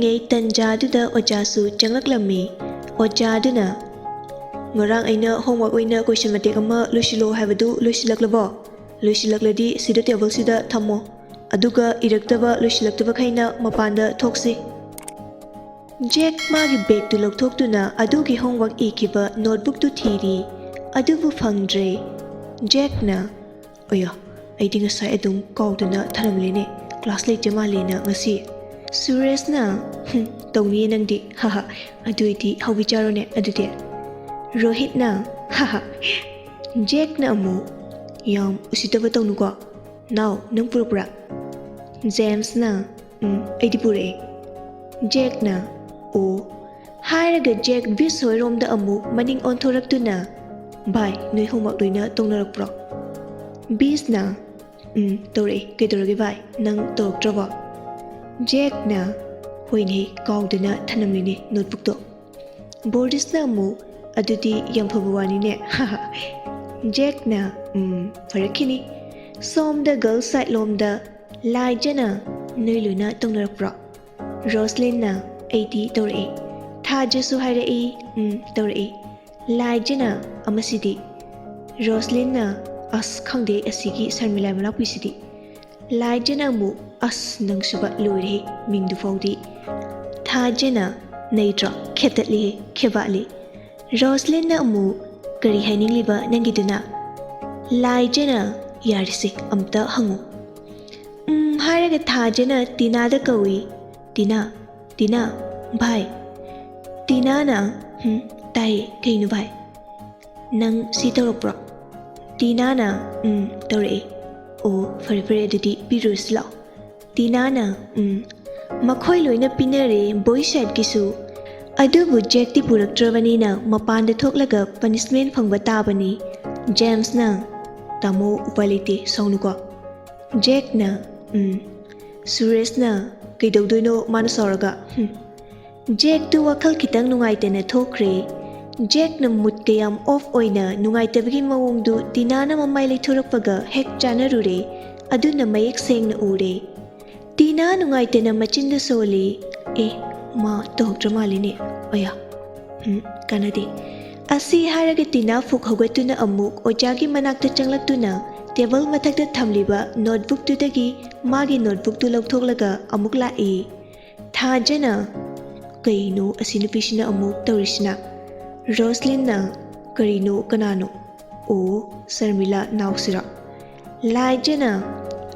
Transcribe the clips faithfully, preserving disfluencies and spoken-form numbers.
ꯉꯩ ꯇꯟꯖꯥꯗꯨꯗ ꯑꯣꯖꯥꯁꯨ ꯆꯪꯂꯛꯂꯝꯃꯤ꯫ ꯑꯣꯖꯥꯗꯨꯅ, "ꯉꯔꯥꯡ ꯑꯩꯅ homework ꯑꯣꯏꯅ question ꯃꯇꯦꯛ ꯑꯃ ꯂꯣꯏꯁꯤꯜꯂꯣ ꯍꯥꯏꯕꯗꯨ ꯂꯣꯏꯁꯤꯜꯂꯛꯂꯕꯣ? ꯂꯣꯏꯁꯤꯜꯂꯛꯂꯗꯤ ꯁꯤꯗ tableꯁꯤꯗ ꯊꯝꯃꯣ꯫ ꯑꯗꯨꯒ ꯏꯔꯛꯇꯕ ꯂꯣꯏꯁꯤꯜꯂꯛꯇꯕꯈꯩꯅ ꯃꯄꯥꯟꯗ ꯊꯣꯛꯁꯤ꯫" ꯖꯦꯛ ꯃꯥꯒꯤ bagꯇꯨ ꯂꯧꯊꯣꯛꯇꯨꯅ ꯑꯗꯨꯒꯤ homework ꯏꯈꯤꯕ notebookꯇꯨ ꯊꯤꯔꯤ꯫ ꯑꯗꯨꯕꯨ ꯐꯪꯗ꯭ꯔꯦ꯫ ꯖꯦꯛꯅ, "ꯑꯌꯥ, ꯑꯩꯗꯤ ꯉꯁꯥꯏ ꯑꯗꯨꯝ ꯀꯥꯎꯗꯅ ꯊꯅꯝꯂꯦꯅꯦ꯫ Class ꯂꯩꯇꯦ ꯃꯥꯜꯂꯦꯅ ꯉꯁꯤ꯫" ꯁꯨꯔꯦꯁꯅ, "ꯍꯨꯝ, ꯇꯧꯅꯤꯌꯦ ꯅꯪꯗꯤ꯫ ꯍꯥꯍꯥ, ꯑꯗꯨ ꯑꯣꯏꯗꯤ ꯍꯥꯎꯕꯤ ꯆꯥꯔꯣꯅꯦ ꯑꯗꯨꯗꯤ꯫" ꯔꯣꯍꯤꯠꯅ, "ꯍꯥꯍꯥ꯫" ꯖꯦꯛꯅ ꯑꯃꯨꯛ, "ꯌꯥꯝ ꯎꯁꯤꯠꯇꯕ ꯇꯧꯅꯨꯀꯣ꯫ ꯅꯥꯎ, ꯅꯪ ꯄꯨꯔꯛꯄ꯭ꯔꯥ?" ꯖꯦꯝꯁꯅ, "ꯎꯝ, ꯑꯩꯗꯤ ꯄꯨꯔꯛꯑꯦ꯫" ꯖꯦꯛꯅ, "ꯑꯣ꯫" ꯍꯥꯏꯔꯒ ꯖꯦꯛ ꯕꯤꯁ ꯍꯣꯏꯔꯣꯝꯗ ꯑꯃꯨꯛ ꯃꯅꯤꯡ ꯑꯣꯟꯊꯣꯔꯛꯇꯨꯅ, "ꯚꯥꯏ, ꯅꯣꯏ homework ꯂꯣꯏꯅ ꯇꯧꯅꯔꯛꯄ꯭ꯔꯣ?" ꯕꯤꯁꯅ, "ꯎꯝ, ꯇꯧꯔꯛꯑꯦ꯫ ꯀꯩꯗꯧꯔꯒꯦ ꯚꯥꯏ? ꯅꯪ ꯇꯧꯔꯛꯇ꯭ꯔꯕꯣ?" ꯖꯦꯛꯅ, "ꯍꯣꯏꯅꯦ, ꯀꯥꯎꯗꯅ ꯊꯅꯝꯃꯤꯅꯦ notebookꯇꯣ꯫" ꯕꯣꯔꯤꯁꯅ ꯑꯃꯨꯛ, "ꯑꯗꯨꯗꯤ ꯌꯥꯝ ꯐꯕ ꯋꯥꯅꯤꯅꯦ꯫" ꯖꯦꯛꯅ, "ꯎꯝ, ꯐꯔꯛꯈꯤꯅꯤ꯫" ꯁꯣꯝꯗ girls side ꯂꯣꯝꯗ, ꯂꯥꯏꯖꯅ, "ꯅꯣꯏ ꯂꯣꯏꯅ ꯇꯧꯅꯔꯛꯄ꯭ꯔꯣ?" ꯔꯣꯁꯂꯤꯟꯅ, "ꯑꯩꯗꯤ ꯇꯧꯔꯛꯏ꯫" ꯊꯥꯖꯁꯨ ꯍꯥꯏꯔꯛꯏ, "ꯎꯝ, ꯇꯧꯔꯛꯏ꯫" ꯂꯥꯏꯖꯅ, "ꯑꯃꯁꯤꯗꯤ?" ꯔꯣꯁꯂꯤꯟꯅ, "ꯑꯁ, ꯈꯪꯗꯦ ꯑꯁꯤꯒꯤ ꯁꯔꯃꯤꯂꯥ ꯃꯅꯥꯎꯄꯤꯁꯤꯗꯤ꯫" ꯂꯥꯏꯖꯅ ꯑꯃꯨꯛ, "ꯑꯁ, ꯅꯪꯁꯨꯕ ꯂꯣꯏꯔꯦꯍꯦ, ꯃꯤꯡꯗꯨ ꯐꯥꯎꯗꯤ꯫" ꯊꯥꯖꯅ, "ꯅꯩꯗ꯭ꯔꯣ? ꯈꯦꯠꯇꯠꯂꯤꯍꯦ, ꯈꯦꯕꯥꯠꯂꯤ꯫" ꯔꯣꯁꯂꯤꯟꯅ ꯑꯃꯨꯛ, "ꯀꯔꯤ ꯍꯥꯏꯅꯤꯡꯂꯤꯕ ꯅꯪꯒꯤꯗꯨꯅ?" ꯂꯥꯏꯖꯅ, "ꯌꯥꯔꯦꯁꯦ, ꯑꯝꯇ ꯍꯪꯉꯨ꯫" ꯎꯝ ꯍꯥꯏꯔꯒ ꯊꯥꯖꯅ ꯇꯤꯅꯥꯗ ꯀꯧꯏ꯫ "ꯇꯤꯅꯥ, ꯇꯤꯅꯥ, ꯚꯥꯏ꯫" ꯇꯤꯅꯥꯅ, "ꯍꯨꯝ, ꯇꯥꯏꯌꯦ, ꯀꯩꯅꯣ ꯚꯥꯏ?" "ꯅꯪ ꯁꯤ ꯇꯧꯔꯛꯄ꯭ꯔꯣ?" ꯇꯤꯅꯥꯅ, "ꯎꯝ, ꯇꯧꯔꯛꯑꯦ꯫" "ꯑꯣ, ꯐꯔꯦ, ꯐꯔꯦ, ꯑꯗꯨꯗꯤ ꯄꯤꯔꯨꯔꯁꯤ ꯂꯥꯛꯑꯣ꯫" ꯇꯤꯅꯥꯅ, "ꯎꯝ꯫" ꯃꯈꯣꯏ ꯂꯣꯏꯅ ꯄꯤꯅꯔꯦ boy sideꯀꯤꯁꯨ꯫ ꯑꯗꯨꯕꯨ ꯖꯦꯛꯇꯤ ꯄꯨꯔꯛꯇ꯭ꯔꯕꯅꯤꯅ ꯃꯄꯥꯟꯗ ꯊꯣꯛꯂꯒ punishment ꯐꯪꯕ ꯇꯥꯕꯅꯤ꯫ ꯖꯦꯝꯁꯅ, "ꯇꯥꯃꯣ, ꯎꯄꯥꯏ ꯂꯩꯇꯦ, ꯁꯥꯎꯅꯨꯀꯣ꯫" ꯖꯦꯛꯅ, "ꯎꯝ꯫" ꯁꯨꯔꯦꯁꯅ, "ꯀꯩꯗꯧꯗꯣꯏꯅꯣ ꯃꯥꯅ ꯁꯥꯎꯔꯒ? ꯍꯨꯝ꯫" ꯖꯦꯛꯇꯨ ꯋꯥꯈꯜ ꯈꯤꯇꯪ ꯅꯨꯡꯉꯥꯏꯇꯅ ꯊꯣꯛꯈ꯭ꯔꯦ꯫ ꯖꯦꯛꯅ moodꯀ ꯌꯥꯝ off ꯑꯣꯏꯅ ꯅꯨꯡꯉꯥꯏꯇꯕꯒꯤ ꯃꯑꯣꯡꯗꯨ ꯇꯤꯅꯥꯅ ꯃꯃꯥꯏ ꯂꯩꯊꯣꯔꯛꯄꯒ ꯍꯦꯛ ꯆꯥꯟꯅꯔꯨꯔꯦ꯫ ꯑꯗꯨꯅ ꯃꯌꯦꯛ ꯁꯦꯡꯅ ꯎꯔꯦ꯫ ꯇꯤꯅꯥ ꯅꯨꯡꯉꯥꯏꯇꯅ ꯃꯆꯤꯟꯗ ꯁꯣꯜꯂꯤ꯫ ꯑꯦ, ꯃꯥ ꯇꯧꯍꯧꯗ꯭ꯔ ꯃꯥꯜꯂꯤꯅꯦ꯫ ꯑꯌꯥ, ꯎꯝ, ꯀꯥꯟꯅꯗꯦ꯫ ꯑꯁꯤ ꯍꯥꯏꯔꯒ ꯇꯤꯅꯥ ꯐꯨꯛ ꯍꯧꯒꯠꯇꯨꯅ ꯑꯃꯨꯛ ꯑꯣꯖꯥꯒꯤ ꯃꯅꯥꯛꯇ ꯆꯪꯂꯛꯇꯨꯅ ꯇꯦꯕꯜ ꯃꯊꯛꯇ ꯊꯝꯂꯤꯕ ꯅꯣꯠꯕꯨꯛꯇꯨꯗꯒꯤ ꯃꯥꯒꯤ ꯅꯣꯠꯕꯨꯛꯇꯨ ꯂꯧꯊꯣꯛꯂꯒ ꯑꯃꯨꯛ ꯂꯥꯛꯏ꯫ ꯊꯥꯖꯅ, "ꯀꯩꯅꯣ ꯑꯁꯤ ꯅꯨꯄꯤꯁꯤꯅ ꯑꯃꯨꯛ ꯇꯧꯔꯤꯁꯤꯅ?" ꯔꯣꯁꯂꯤꯟꯅ, "ꯀꯔꯤꯅꯣ? ꯀꯅꯥꯅꯣ? ꯑꯣ, ꯁꯔꯃꯤꯂꯥ ꯅꯥꯎꯁꯤꯔꯣ?" ꯂꯥꯏꯖꯅ,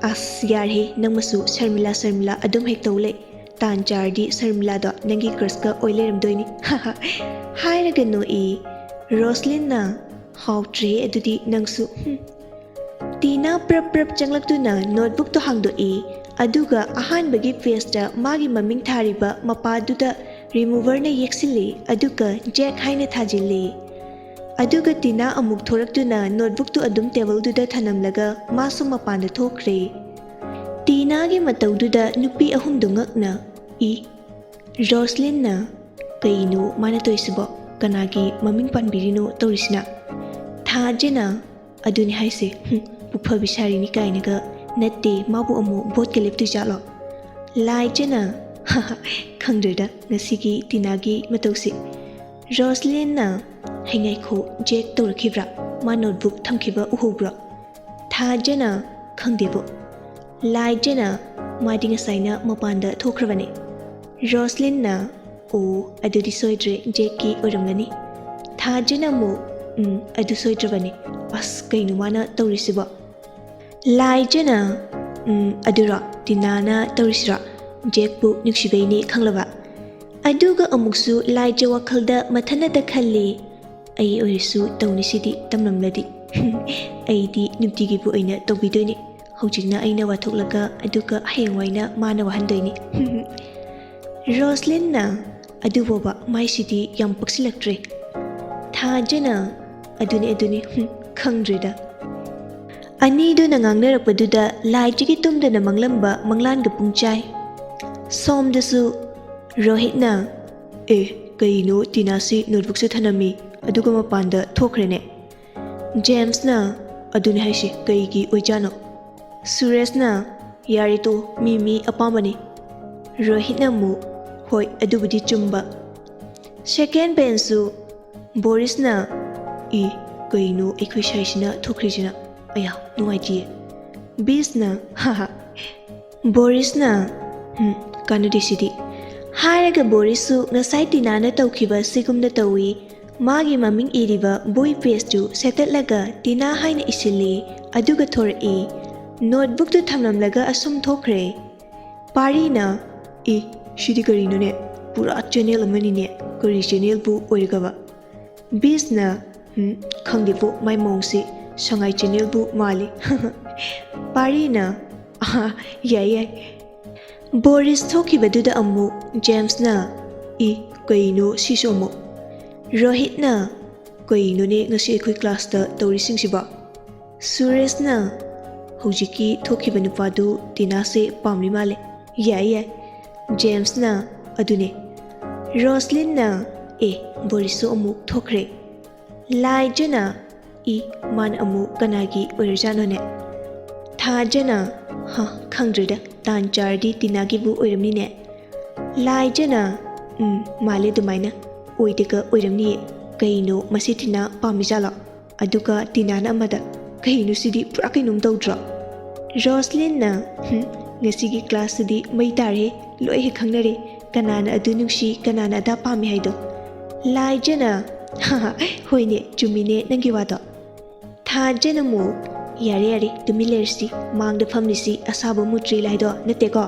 "ꯑꯁ, ꯌꯥꯔꯦꯍꯦ, ꯅꯪꯃꯁꯨ ꯁꯔꯃꯤꯂꯥ, ꯁꯔꯃꯤꯂꯥ ꯑꯗꯨꯝ ꯍꯦꯛ ꯇꯧ ꯂꯩ꯫ ꯇꯥꯟ ꯆꯥꯔꯗꯤ ꯁꯔꯃꯤꯂꯥꯗꯣ ꯅꯪꯒꯤ ꯀ꯭ꯔꯁꯀ ꯑꯣꯏ ꯂꯩꯔꯝꯗꯣꯏꯅꯤ꯫" ꯍꯥꯏꯔꯒ ꯅꯣꯛꯏ꯫ ꯔꯣꯁꯂꯤꯟꯅ, "ꯍꯥꯎꯇ꯭ꯔꯦꯍꯦ ꯑꯗꯨꯗꯤ ꯅꯪꯁꯨ, ꯍꯨꯝ꯫" ꯇꯤꯅꯥ ꯄ꯭ꯔꯞ ꯄ꯭ꯔꯞ ꯆꯪꯂꯛꯇꯨꯅ ꯅꯣꯠꯕꯨꯛꯇꯣ ꯍꯥꯡꯗꯣꯛꯏ, ꯑꯗꯨꯒ ꯑꯍꯥꯟꯕꯒꯤ ꯄꯦꯖꯇ ꯃꯥꯒꯤ ꯃꯃꯤꯡ ꯊꯥꯔꯤꯕ ꯃꯄꯥꯗꯨꯗ ꯔꯤꯃꯨꯚꯔꯅ ꯌꯦꯛꯁꯤꯜꯂꯤ, ꯑꯗꯨꯒ ꯖꯦꯛ ꯍꯥꯏꯅ ꯊꯥꯖꯤꯜꯂꯤ꯫ ꯑꯗꯨꯒ ꯇꯤꯅꯥ ꯑꯃꯨꯛ ꯊꯣꯔꯛꯇꯨꯅ ꯅꯣꯠꯕꯨꯛꯇꯨ ꯑꯗꯨꯝ ꯇꯦꯕꯜꯗꯨꯗ ꯊꯅꯝꯂꯒ ꯃꯥꯁꯨ ꯃꯄꯥꯟꯗ ꯊꯣꯛꯈ꯭ꯔꯦ꯫ ꯇꯤꯅꯥꯒꯤ ꯃꯇꯧꯗꯨꯗ ꯅꯨꯄꯤ ꯑꯍꯨꯝꯗꯨ ꯉꯛꯅ, "ꯏ, ꯔꯣꯁꯂꯤꯟꯅ, ꯀꯩꯅꯣ ꯃꯥꯅ ꯇꯧꯔꯤꯁꯤꯕꯣ? ꯀꯅꯥꯒꯤ ꯃꯃꯤꯡ ꯄꯥꯟꯕꯤꯔꯤꯅꯣ ꯇꯧꯔꯤꯁꯤꯅ?" ꯊꯥꯖꯅ, "ꯑꯗꯨꯅꯤ ꯍꯥꯏꯁꯦ, ꯍꯨꯝ, ꯄꯨꯛꯐꯕꯤ ꯁꯥꯔꯤꯅꯤ ꯀꯥꯏꯅꯒ, ꯅꯠꯇꯦ, ꯃꯥꯕꯨ ꯑꯃꯨꯛ ꯚꯣꯠꯀ ꯂꯦꯞꯇꯣꯏ ꯖꯥꯠꯂꯣ?" ꯂꯥꯏꯖꯅ, "ꯈꯪꯗ꯭ꯔꯦꯗ ꯉꯁꯤꯒꯤ ꯇꯤꯅꯥꯒꯤ ꯃꯇꯧꯁꯤ꯫" ꯔꯣꯁꯂꯤꯟꯅ, "ꯍꯩ, ꯉꯥꯏꯈꯣ, ꯖꯦꯛ ꯇꯧꯔꯛꯈꯤꯕ꯭ꯔꯥ? ꯃꯥ ꯅꯣꯠꯕꯨꯛ ꯊꯝꯈꯤꯕ ꯎꯍꯧꯕ꯭ꯔꯣ?" ꯊꯥꯖꯅ, "ꯈꯪꯗꯦꯕꯣ꯫ ꯂꯥꯏꯖꯅ, ꯃꯥꯗꯤ ꯉꯁꯥꯏꯅ ꯃꯄꯥꯟꯗ ꯊꯣꯛꯈ꯭ꯔꯕꯅꯦ꯫" ꯔꯣꯁꯂꯤꯟꯅ, "ꯑꯣ, ꯑꯗꯨꯗꯤ ꯁꯣꯏꯗ꯭ꯔꯦ, ꯖꯦꯛꯀꯤ ꯑꯣꯏꯔꯝꯒꯅꯤ꯫" ꯊꯥꯖꯅ ꯑꯃꯨꯛ, "ꯎꯝ, ꯑꯗꯨ ꯁꯣꯏꯗ꯭ꯔꯕꯅꯤ꯫ ꯑꯁ, ꯀꯩꯅꯣ ꯃꯥꯅ ꯇꯧꯔꯤꯁꯤꯕꯣ?" ꯂꯥꯏꯖꯅ, "ꯎꯝ, ꯑꯗꯨꯔꯣ, ꯇꯤꯅꯥꯅ ꯇꯧꯔꯤꯁꯤꯔꯣ? ꯖꯦꯛꯄꯨ ꯅꯨꯡꯁꯤꯕꯩꯅꯦ ꯈꯪꯂꯕ?" ꯑꯗꯨꯒ ꯑꯃꯨꯛꯁꯨ ꯂꯥꯏꯖ ꯋꯥꯈꯜꯗ ꯃꯊꯟꯅꯇ ꯈꯜꯂꯤ, "ꯑꯩ ꯑꯣꯏꯔꯁꯨ ꯇꯧꯅꯤꯁꯤꯗꯤ ꯇꯝꯂꯝꯂꯗꯤ꯫ ꯑꯩꯗꯤ ꯅꯨꯡꯇꯤꯒꯤꯕꯨ ꯑꯣꯏꯅ ꯇꯧꯕꯤꯗꯣꯏꯅꯤ꯫ ꯍꯧꯖꯤꯛꯅ ꯑꯩꯅ ꯋꯥꯊꯣꯛꯂꯒ, ꯑꯗꯨꯒ ꯍꯌꯦꯡꯋꯥꯏꯅ ꯃꯥꯅ ꯋꯥꯍꯟꯗꯣꯏꯅꯤ꯫" ꯔꯣꯁꯂꯤꯟꯅ, "ꯑꯗꯨꯕꯣꯕ, ꯃꯥꯏꯁꯤꯗꯤ ꯌꯥꯝ ꯄꯛꯁꯤꯜꯂꯛꯇ꯭ꯔꯦ꯫" ꯊꯥꯖꯅ, "ꯑꯗꯨꯅꯤ, ꯑꯗꯨꯅꯤ, ꯍꯨꯝ, ꯈꯪꯗ꯭ꯔꯦꯗ꯫" ꯑꯅꯤꯗꯨꯅ ꯉꯥꯡꯅꯔꯛꯄꯗꯨꯗ ꯂꯥꯏꯖꯒꯤ ꯇꯨꯝꯗꯅ ꯃꯪꯂꯝꯕ ꯃꯪꯂꯥꯟꯒ ꯄꯨꯡꯆꯥꯏ꯫ ꯁꯣꯝꯗꯁꯨ ꯔꯣꯍꯤꯠꯅ, "ꯑꯦ, ꯀꯩꯅꯣ ꯇꯤꯅꯥꯁꯤ ꯅꯣꯠꯕꯨꯛꯁꯨ ꯊꯅꯝꯃꯤ, ꯑꯗꯨꯒ ꯃꯄꯥꯟꯗ ꯊꯣꯛꯈ꯭ꯔꯦꯅꯦ?" ꯖꯦꯝꯁꯅ, "ꯑꯗꯨꯅꯤ ꯍꯥꯏꯁꯦ, ꯀꯩꯒꯤ ꯑꯣꯏꯖꯥꯠꯅꯣ?" ꯁꯨꯔꯦꯁꯅ, "ꯌꯥꯔꯦ ꯇꯣ, ꯃꯤ ꯃꯤ ꯑꯄꯥꯝꯕꯅꯤ꯫" ꯔꯣꯍꯤꯠꯅ ꯑꯃꯨꯛ, "ꯍꯣꯏ, ꯑꯗꯨꯕꯨꯗꯤ ꯆꯨꯝꯕ"꯫ Second benchꯁꯨ ꯕꯣꯔꯤꯁꯅ, "ꯏ, ꯀꯩꯅꯣ ꯑꯩꯈꯣꯏ ꯁꯥꯏꯁꯤꯅ ꯊꯣꯛꯈ꯭ꯔꯤꯁꯤꯅ? ꯑꯌꯥ, ꯅꯨꯡꯉꯥꯏꯇꯤꯌꯦ"꯫ ꯕꯤꯁꯅ, "ꯍꯥ ꯍꯥ"꯫ ꯕꯣꯔꯤꯁꯅ, "ꯍꯨꯝ, ꯀꯥꯟꯅꯗꯦ ꯁꯤꯗꯤ"꯫ ꯍꯥꯏꯔꯒ ꯕꯣꯔꯤꯁꯁꯨ ꯉꯁꯥꯏ ꯇꯤꯅꯥꯅ ꯇꯧꯈꯤꯕ ꯑꯁꯤꯒꯨꯝꯅ ꯇꯧꯏ꯫ ꯃꯥꯒꯤ ꯃꯃꯤꯡ ꯏꯔꯤꯕ ꯕꯣꯏ pageꯇꯨ ꯁꯦꯠꯇꯠꯂꯒ ꯇꯤꯅꯥ ꯍꯥꯏꯅ ꯏꯁꯤꯜꯂꯤ꯫ ꯑꯗꯨꯒ ꯊꯣꯔꯛꯏ꯫ Notebookꯇꯨ ꯊꯝꯂꯝꯂꯒ ꯑꯁꯨꯝ ꯊꯣꯛꯈ꯭ꯔꯦ꯫ ꯄꯥꯔꯤꯅ, "ꯏ, ꯁꯤꯗꯤ ꯀꯔꯤꯅꯣꯅꯦ? ꯄꯨꯔꯥ channel ꯑꯃꯅꯤꯅꯦ꯫ ꯀꯔꯤ channelꯕꯨ ꯑꯣꯏꯔꯒꯕ?" ꯕꯤꯁꯅ, "ꯎꯝ, ꯈꯪꯗꯦꯕꯣ, ꯃꯥꯏ ꯃꯑꯣꯡꯁꯤ ꯁꯉꯥꯏ channelꯕꯨ ꯃꯥꯜꯂꯤ"꯫ ꯄꯥꯔꯤꯅ, "ꯑꯍꯥ, ꯌꯥꯏ, ꯌꯥꯏ"꯫ ꯕꯣꯔꯤꯁ ꯊꯣꯛꯈꯤꯕꯗꯨꯗ ꯑꯃꯨꯛ ꯖꯦꯝꯁꯅ, "ꯏ, ꯀꯩꯅꯣ ꯁꯤꯁꯨ ꯑꯃꯨꯛ?" ꯔꯣꯍꯤꯠꯅ, "ꯀꯩꯅꯣꯅꯦ ꯉꯁꯤ ꯑꯩꯈꯣꯏ classꯇ ꯇꯧꯔꯤꯁꯤꯡꯁꯤꯕꯣ?" ꯁꯨꯔꯦꯁꯅ, "ꯍꯧꯖꯤꯛꯀꯤ ꯊꯣꯛꯈꯤꯕ ꯅꯨꯄꯥꯗꯨ ꯇꯤꯅꯥꯁꯦ ꯄꯥꯝꯂꯤ ꯃꯥꯜꯂꯦ꯫ ꯌꯥꯏ, ꯌꯥꯏ"꯫ ꯖꯦꯝꯁꯅ, "ꯑꯗꯨꯅꯦ"꯫ ꯔꯣꯁꯂꯤꯟꯅ, "ꯑꯦ, ꯕꯣꯔꯤꯁꯁꯨ ꯑꯃꯨꯛ ꯊꯣꯛꯈ꯭ꯔꯦ"꯫ ꯂꯥꯏꯖꯅ, "ꯏ, ꯃꯥꯅ ꯑꯃꯨꯛ ꯀꯅꯥꯒꯤ ꯑꯣꯏꯔꯖꯥꯠꯅꯣꯅꯦ?" ꯊꯥꯖꯅ, "ꯍ, ꯈꯪꯗ꯭ꯔꯦꯗ, ꯇꯥꯟ ꯆꯥꯔꯗꯤ ꯇꯤꯅꯥꯒꯤꯕꯨ ꯑꯣꯏꯔꯝꯅꯤꯅꯦ"꯫ ꯂꯥꯏꯖꯅ, "ꯎꯝ, ꯃꯥꯜꯂꯦ ꯑꯗꯨꯃꯥꯏꯅ꯫ ꯑꯣꯏꯗꯒ ꯑꯣꯏꯔꯝꯅꯤꯌꯦ꯫ ꯀꯩꯅꯣ ꯃꯁꯤ ꯇꯤꯅꯥ ꯄꯥꯝꯃꯤꯖꯥꯠꯂꯣ? ꯑꯗꯨꯒ ꯇꯤꯅꯥꯅ ꯑꯃꯗ, ꯀꯩꯅꯣ ꯁꯤꯗꯤ ꯄꯨꯔꯥ ꯀꯩꯅꯣꯝ ꯇꯧꯗ꯭ꯔꯣ?" ꯔꯣꯁꯂꯤꯟꯅ, "ꯍꯨꯝ, ꯉꯁꯤꯒꯤ classꯁꯤꯗꯤ ꯃꯩ ꯇꯥꯔꯦ, ꯂꯣꯏ ꯍꯦꯛ ꯈꯪꯅꯔꯦ꯫ ꯀꯅꯥꯅ ꯑꯗꯨ ꯅꯨꯡꯁꯤ, ꯀꯅꯥꯅ ꯑꯗꯥ ꯄꯥꯝꯃꯤ ꯍꯥꯏꯗꯣ"꯫ ꯂꯥꯏꯖꯅ, "ꯍꯥ ꯍꯥ, ꯍꯣꯏꯅꯦ, ꯆꯨꯝꯃꯤꯅꯦ ꯅꯪꯒꯤ ꯋꯥꯗꯣ"꯫ ꯊꯥꯖꯅ ꯑꯃꯨꯛ, "ꯌꯥꯔꯦ, ꯌꯥꯔꯦ, ꯇꯨꯃꯤꯟ ꯂꯩꯔꯁꯤ, ꯃꯥꯡꯗ ꯐꯝꯂꯤꯁꯤ ꯑꯁꯥꯕ ꯃꯨꯇ꯭ꯔꯤ ꯂꯥꯏꯗꯣ ꯅꯠꯇꯦꯀꯣ?"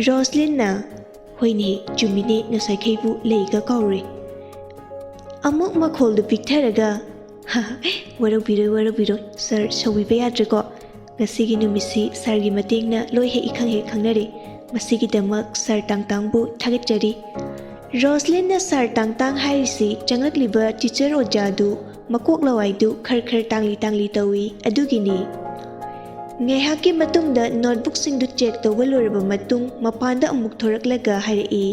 ꯔꯣꯁꯂꯤꯟꯅ, "ꯍꯣꯏꯅꯦ, ꯆꯨꯝꯃꯤꯅꯦ, ꯉꯁꯥꯏꯈꯩꯕꯨ ꯂꯩꯒ ꯀꯥꯎꯔꯨꯔꯦ"꯫ ꯑꯃꯨꯛ ꯃꯈꯣꯜꯗꯨ ꯄꯤꯛꯊꯔꯒ, "ꯍꯥ ꯍꯥ, ꯋꯥꯔꯧꯕꯤꯔꯣꯏ, ꯋꯥꯔꯧꯕꯤꯔꯣꯏ, sir, ꯁꯥꯎꯕꯤꯕ ꯌꯥꯗ꯭ꯔꯦꯀꯣ꯫ ꯉꯁꯤꯒꯤ ꯅꯨꯃꯤꯠꯁꯤ sirꯒꯤ ꯃꯇꯦꯡꯅ ꯂꯣꯏ ꯍꯦꯛ ꯏꯈꯪ ꯍꯦꯛ ꯈꯪꯅꯔꯦ꯫ ꯃꯁꯤꯒꯤꯗꯃꯛ sir ꯇꯥꯡꯇꯥꯡꯕꯨ ꯊꯥꯒꯠꯆꯔꯤ"꯫ ꯔꯣꯁꯂꯤꯟꯅ sir ꯇꯥꯡꯇꯥꯡ ꯍꯥꯏꯔꯤꯁꯤ ꯆꯪꯂꯛꯂꯤꯕ teacher ꯑꯣꯖꯥꯗꯨ ꯃꯀꯣꯛ ꯂꯋꯥꯏꯗꯨ ꯈꯔ ꯈꯔ ꯇꯥꯡꯂꯤ ꯇꯥꯡꯂꯤ ꯇꯧꯏ ꯑꯗꯨꯒꯤꯅꯤ꯫ ꯉꯥꯏꯍꯥꯛꯀꯤ ꯃꯇꯨꯡꯗ notebookꯁꯤꯡꯗꯨ check ꯇꯧꯕ ꯂꯣꯏꯔꯕ ꯃꯇꯨꯡ ꯃꯄꯥꯟꯗ ꯑꯃꯨꯛ ꯊꯣꯔꯛꯂꯒ ꯍꯥꯏꯔꯛꯏ,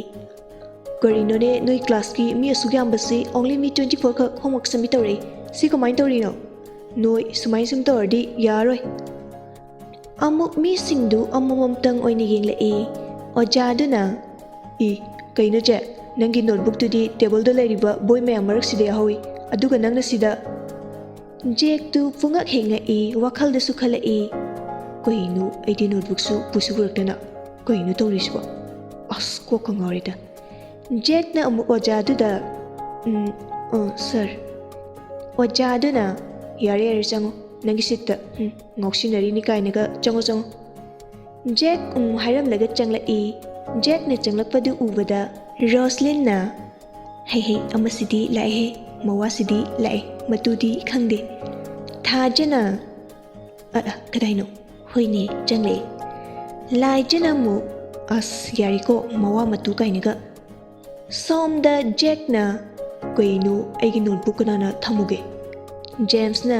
"ꯀꯔꯤꯅꯣꯅꯦ, ꯅꯣꯏ classꯀꯤ ꯃꯤ ꯑꯁꯨꯛ ꯌꯥꯝꯕꯁꯤ only ꯃꯤ twenty four ꯈꯛ homework submit ꯇꯧꯔꯛꯏ? ꯁꯤ ꯀꯃꯥꯏꯅ ꯇꯧꯔꯤꯅꯣ? ꯅꯣꯏ ꯁꯨꯃꯥꯏꯅ ꯁꯨꯝ ꯇꯧꯔꯗꯤ ꯌꯥꯔꯔꯣꯏ"꯫ ꯑꯃꯨꯛ ꯃꯤꯁꯤꯡꯗꯨ ꯑꯃꯃꯝꯇꯪ ꯑꯣꯏꯅ ꯌꯦꯡꯂꯛꯏ꯫ ꯑꯣꯖꯥꯗꯨꯅ, "ꯏ, ꯀꯩꯅꯣ ꯆꯦ? ꯅꯪꯒꯤ ꯅꯣꯠꯕꯨꯛꯇꯨꯗꯤ ꯇꯦꯕꯜꯗ ꯂꯩꯔꯤꯕ ꯕꯣꯏ ꯃꯌꯥꯝ ꯃꯔꯛꯁꯤꯗ ꯌꯥꯍꯧꯏ, ꯑꯗꯨꯒ ꯅꯪꯅ ꯁꯤꯗ?" ꯖꯦꯛꯇꯨ ꯄꯨꯡꯉꯛ ꯍꯦꯛ ꯉꯛꯏ, ꯋꯥꯈꯜꯗꯁꯨ ꯈꯜꯂꯛꯏ, "ꯀꯩꯅꯣ, ꯑꯩꯗꯤ ꯅꯣꯠꯕꯨꯛꯁꯨ ꯄꯨꯁꯨ ꯄꯨꯔꯛꯇꯅ, ꯀꯩꯅꯣ ꯇꯧꯔꯤꯁꯤꯕꯣ? ꯑꯁ, ꯀꯣꯛꯀ ꯉꯥꯎꯔꯦꯗ!" ꯖꯦꯛꯅ ꯑꯃꯨꯛ ꯑꯣꯖꯥꯗꯨꯗ, "ꯎꯝ, ꯑ, ꯁꯥꯔ꯫" ꯑꯣꯖꯥꯗꯨꯅ, "ꯌꯥꯔꯦ, ꯌꯥꯔꯦ, ꯆꯪꯉꯣ, ꯅꯪꯒꯤ ꯁꯤꯠꯇ, ꯎꯝ, ꯉꯥꯎꯁꯤꯟꯅꯔꯤꯅꯤ ꯀꯥꯏꯅꯒ, ꯆꯪꯉꯣ, ꯆꯪꯉꯣ꯫" ꯖꯦꯛ, ꯎꯝ, ꯍꯥꯏꯔꯝꯂꯒ ꯆꯪꯂꯛꯏ꯫ ꯖꯦꯛꯅ ꯆꯪꯂꯛꯄꯗꯨ ꯎꯕꯗ ꯔꯣꯁꯂꯤꯟꯅ, "ꯍꯩ, ꯍꯩ, ꯑꯃꯁꯤꯗꯤ ꯂꯥꯛꯑꯦꯍꯦ, ꯃꯋꯥꯁꯤꯗꯤ ꯂꯥꯛꯑꯦ, ꯃꯇꯨꯗꯤ ꯈꯪꯗꯦ꯫" ꯊꯥꯖꯅ, "ꯑ, ꯑ, ꯀꯗꯥꯏꯅꯣ? ꯍꯣꯏꯅꯦ, ꯆꯪꯂꯛꯑꯦ꯫" ꯂꯥꯏꯖꯅ ꯑꯃꯨꯛ, "ꯑꯁ, ꯌꯥꯔꯦꯀꯣ, ꯃꯋꯥ ꯃꯇꯨ ꯀꯥꯏꯅꯒ꯫" ꯁꯣꯝꯗ ꯖꯦꯛꯅ, "ꯀꯩꯅꯣ, ꯑꯩꯒꯤ ꯅꯣꯠꯕꯨꯛ ꯀꯅꯥꯅ ꯊꯝꯃꯨꯒꯦ?" ꯖꯦꯝꯁꯅ,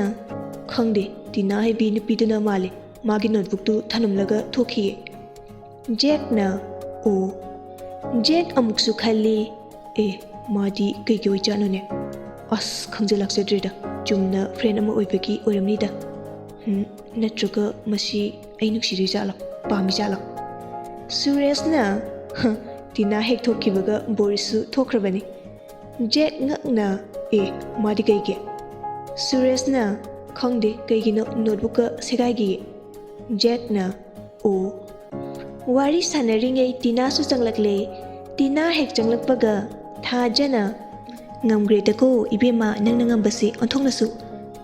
"ꯈꯪꯗꯦ, ꯇꯤꯅꯥ ꯍꯥꯏꯕꯤ ꯅꯨꯄꯤꯗꯨꯅ ꯃꯥꯜꯂꯦ, ꯃꯥꯒꯤ ꯅꯣꯠꯕꯨꯛꯇꯨ ꯊꯅꯝꯂꯒ ꯊꯣꯛꯈꯤꯌꯦ꯫" ꯖꯦꯛꯅ, "ꯑꯣ꯫" ꯖꯦꯛ ꯑꯃꯨꯛꯁꯨ ꯈꯜꯂꯤ, "ꯑꯦ, ꯃꯥꯗꯤ ꯀꯩꯒꯤ ꯑꯣꯏꯖꯥꯠꯅꯣꯅꯦ? ꯑꯁ, ꯈꯪꯖ ꯂꯥꯛꯆꯗ꯭ꯔꯦꯗ, ꯆꯨꯝꯅ ꯐ꯭ꯔꯦꯟ ꯑꯃ ꯑꯣꯏꯕꯒꯤ ꯑꯣꯏꯔꯝꯅꯤꯗ꯫ ꯍꯝ, ꯅꯠꯇ꯭ꯔꯒ ꯃꯁꯤ ꯑꯩ ꯅꯨꯡꯁꯤꯔꯤꯖꯥꯠꯂꯣ, ꯄꯥꯝꯃꯤꯖꯥꯠꯂꯣ?" ꯁꯨꯔꯦꯁꯅ, "ꯍ, ꯇꯤꯅꯥ ꯍꯦꯛ ꯊꯣꯛꯈꯤꯕꯒ ꯕꯣꯔꯤꯁꯁꯨ ꯊꯣꯛꯈ꯭ꯔꯕꯅꯤ꯫" ꯖꯦꯛ ꯉꯛꯅ, "ꯑꯦ, ꯃꯥꯗꯤ ꯀꯩꯒꯤ?" ꯁꯨꯔꯦꯁꯅ, "ꯈꯪꯗꯦ, ꯀꯩꯒꯤꯅꯣ ꯅꯣꯠꯕꯨꯛꯀ ꯁꯦꯒꯥꯏꯒꯤꯌꯦ꯫" ꯖꯦꯛꯅ, "ꯑꯣ꯫" ꯋꯥꯔꯤ ꯁꯥꯟꯅꯔꯤꯉꯩ ꯇꯤꯅꯥꯁꯨ ꯆꯪꯂꯛꯂꯦ꯫ ꯇꯤꯅꯥ ꯍꯦꯛ ꯆꯪꯂꯛꯄꯒ ꯊꯥꯖꯅ, "ꯉꯝꯈ꯭ꯔꯦꯗꯀꯣ ꯏꯕꯦꯝꯃ, ꯅꯪꯅ ꯉꯝꯕꯁꯦ ꯑꯣꯟꯊꯣꯛꯅꯁꯨ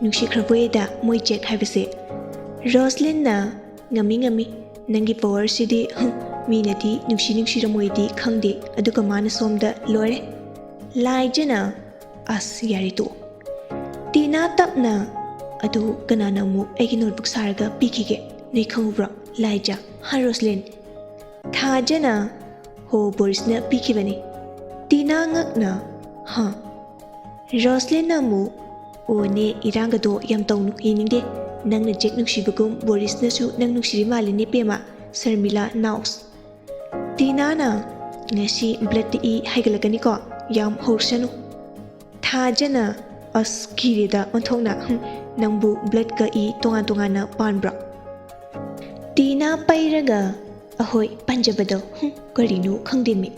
ꯅꯨꯡꯁꯤꯈ꯭ꯔꯕꯣꯏꯗ ꯃꯣꯏ ꯖꯦꯛ ꯍꯥꯏꯕꯁꯦ꯫" ꯔꯣꯁꯂꯤꯟꯅ, "ꯉꯝꯃꯤ, ꯉꯝꯃꯤ, ꯅꯪꯒꯤ ꯄꯋꯥꯔꯁꯤꯗꯤ, ꯍꯨꯝ, ꯃꯤꯅꯗꯤ ꯅꯨꯡꯁꯤ ꯅꯨꯡꯁꯤꯔꯝꯃꯣꯏꯗꯤ ꯈꯪꯗꯦ, ꯑꯗꯨꯒ ꯃꯥꯅ ꯁꯣꯝꯗ ꯂꯣꯏꯔꯦ꯫" ꯂꯥꯏꯖꯅ, "ꯑꯁ, ꯌꯥꯔꯦ ꯇꯣꯛꯑꯣ꯫" ꯇꯤꯅꯥ ꯇꯞꯅ, "ꯑꯗꯨ ꯀꯅꯥꯅ ꯑꯃꯨꯛ ꯑꯩꯒꯤ ꯅꯣꯠꯕꯨꯛ ꯁꯥꯔꯒ ꯄꯤꯈꯤꯒꯦ? ꯅꯣꯏ ꯈꯪꯍꯧꯕ꯭ꯔꯣ, ꯂꯥꯏꯖ, ꯍꯥ ꯔꯣꯁꯂꯤꯟ?" ꯊꯥꯖꯅ, "ꯍꯣ, ꯕꯣꯔꯤꯁꯅ ꯄꯤꯈꯤꯕꯅꯤ꯫" ꯇꯤꯅꯥ ꯉꯛꯅ, "ꯍꯥ?" ꯔꯣꯁꯂꯤꯟꯅ ꯑꯃꯨꯛ, "ꯑꯣꯅꯦ, ꯏꯔꯥꯡꯒꯗꯣ ꯌꯥꯝ ꯇꯧꯅꯨ, ꯌꯦꯡꯅꯤꯡꯗꯦ꯫ ꯅꯪꯅ ꯖꯦꯛ ꯅꯨꯡꯁꯤꯕꯒꯨꯝ ꯕꯣꯔꯤꯁꯅꯁꯨ ꯅꯪ ꯅꯨꯡꯁꯤꯔꯤ ꯃꯥꯜꯂꯤꯅꯦ ꯄꯦꯃ, ꯁꯔꯃꯤꯂꯥ, ꯅꯥꯎꯁ꯫" ꯇꯤꯅꯥꯅ, "ꯉꯁꯤ ꯕ꯭ꯂꯠꯇ ꯏ ꯍꯥꯏꯒꯠꯂꯛꯀꯅꯤꯀꯣ, ꯌꯥꯝ ꯍꯧꯔꯁꯅꯨ꯫" ꯊꯥꯖꯅ, "ꯑꯁ, ꯀꯤꯔꯦꯗ ꯑꯣꯟꯊꯣꯛꯅ, ꯍꯨꯝ, ꯅꯪꯕꯨ ꯕ꯭ꯂꯠꯀ ꯏ ꯇꯣꯉꯥꯟ ꯇꯣꯉꯥꯟꯅ ꯄꯥꯟꯕ꯭ꯔꯣ?" ꯇꯤꯅꯥ ꯄꯩꯔꯒ, "ꯑꯍꯣꯏ, ꯄꯥꯟꯖꯕꯗꯣ, ꯍꯨꯝ, ꯀꯔꯤꯅꯣ ꯈꯪꯗꯦꯃꯤ,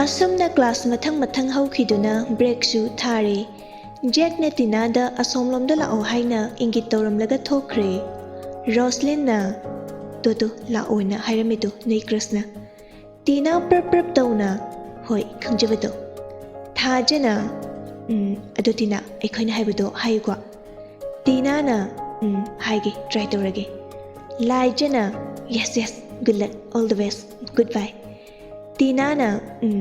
ꯑꯁꯨꯝꯅ ꯀ꯭ꯂꯥꯁ ꯃꯊꯪ ꯃꯊꯪ ꯍꯧꯈꯤꯗꯨꯅ ꯕ꯭ꯔꯦꯛꯁꯨ ꯊꯥꯔꯦ꯫ ꯖꯦꯛꯅ ꯇꯤꯅꯥꯗ ꯑꯁꯣꯝꯂꯣꯝꯗ ꯂꯥꯛꯑꯣ ꯍꯥꯏꯅ ꯏꯪꯒꯤꯠ ꯇꯧꯔꯝꯂꯒ ꯊꯣꯛꯈ꯭ꯔꯦ꯫ ꯔꯣꯁꯂꯤꯟꯅ, "ꯇꯣ ꯇꯣ, ꯂꯥꯛꯑꯣꯅ ꯍꯥꯏꯔꯝꯃꯤꯗꯣ ꯅꯣꯏ ꯀ꯭ꯔꯁꯅ?" ꯇꯤꯅꯥ ꯄ꯭ꯔꯞ ꯄ꯭ꯔꯞ ꯇꯧꯅ, "ꯍꯣꯏ, ꯈꯪꯖꯕꯗꯣ?" ꯊꯥꯖꯅ, "ꯎꯝ, ꯑꯗꯣ ꯇꯤꯅꯥ, ꯑꯩꯈꯣꯏꯅ ꯍꯥꯏꯕꯗꯣ ꯍꯥꯏꯌꯨꯀꯣ?" ꯇꯤꯅꯥꯅ, "ꯎꯝ, ꯍꯥꯏꯒꯦ, ꯇ꯭ꯔꯥꯏ ꯇꯧꯔꯒꯦ꯫" ꯂꯥꯏꯖꯅ, "Yes, yes, good luck, all the best, good bye." ꯇꯤꯅꯥꯅ, "ꯎꯝ꯫"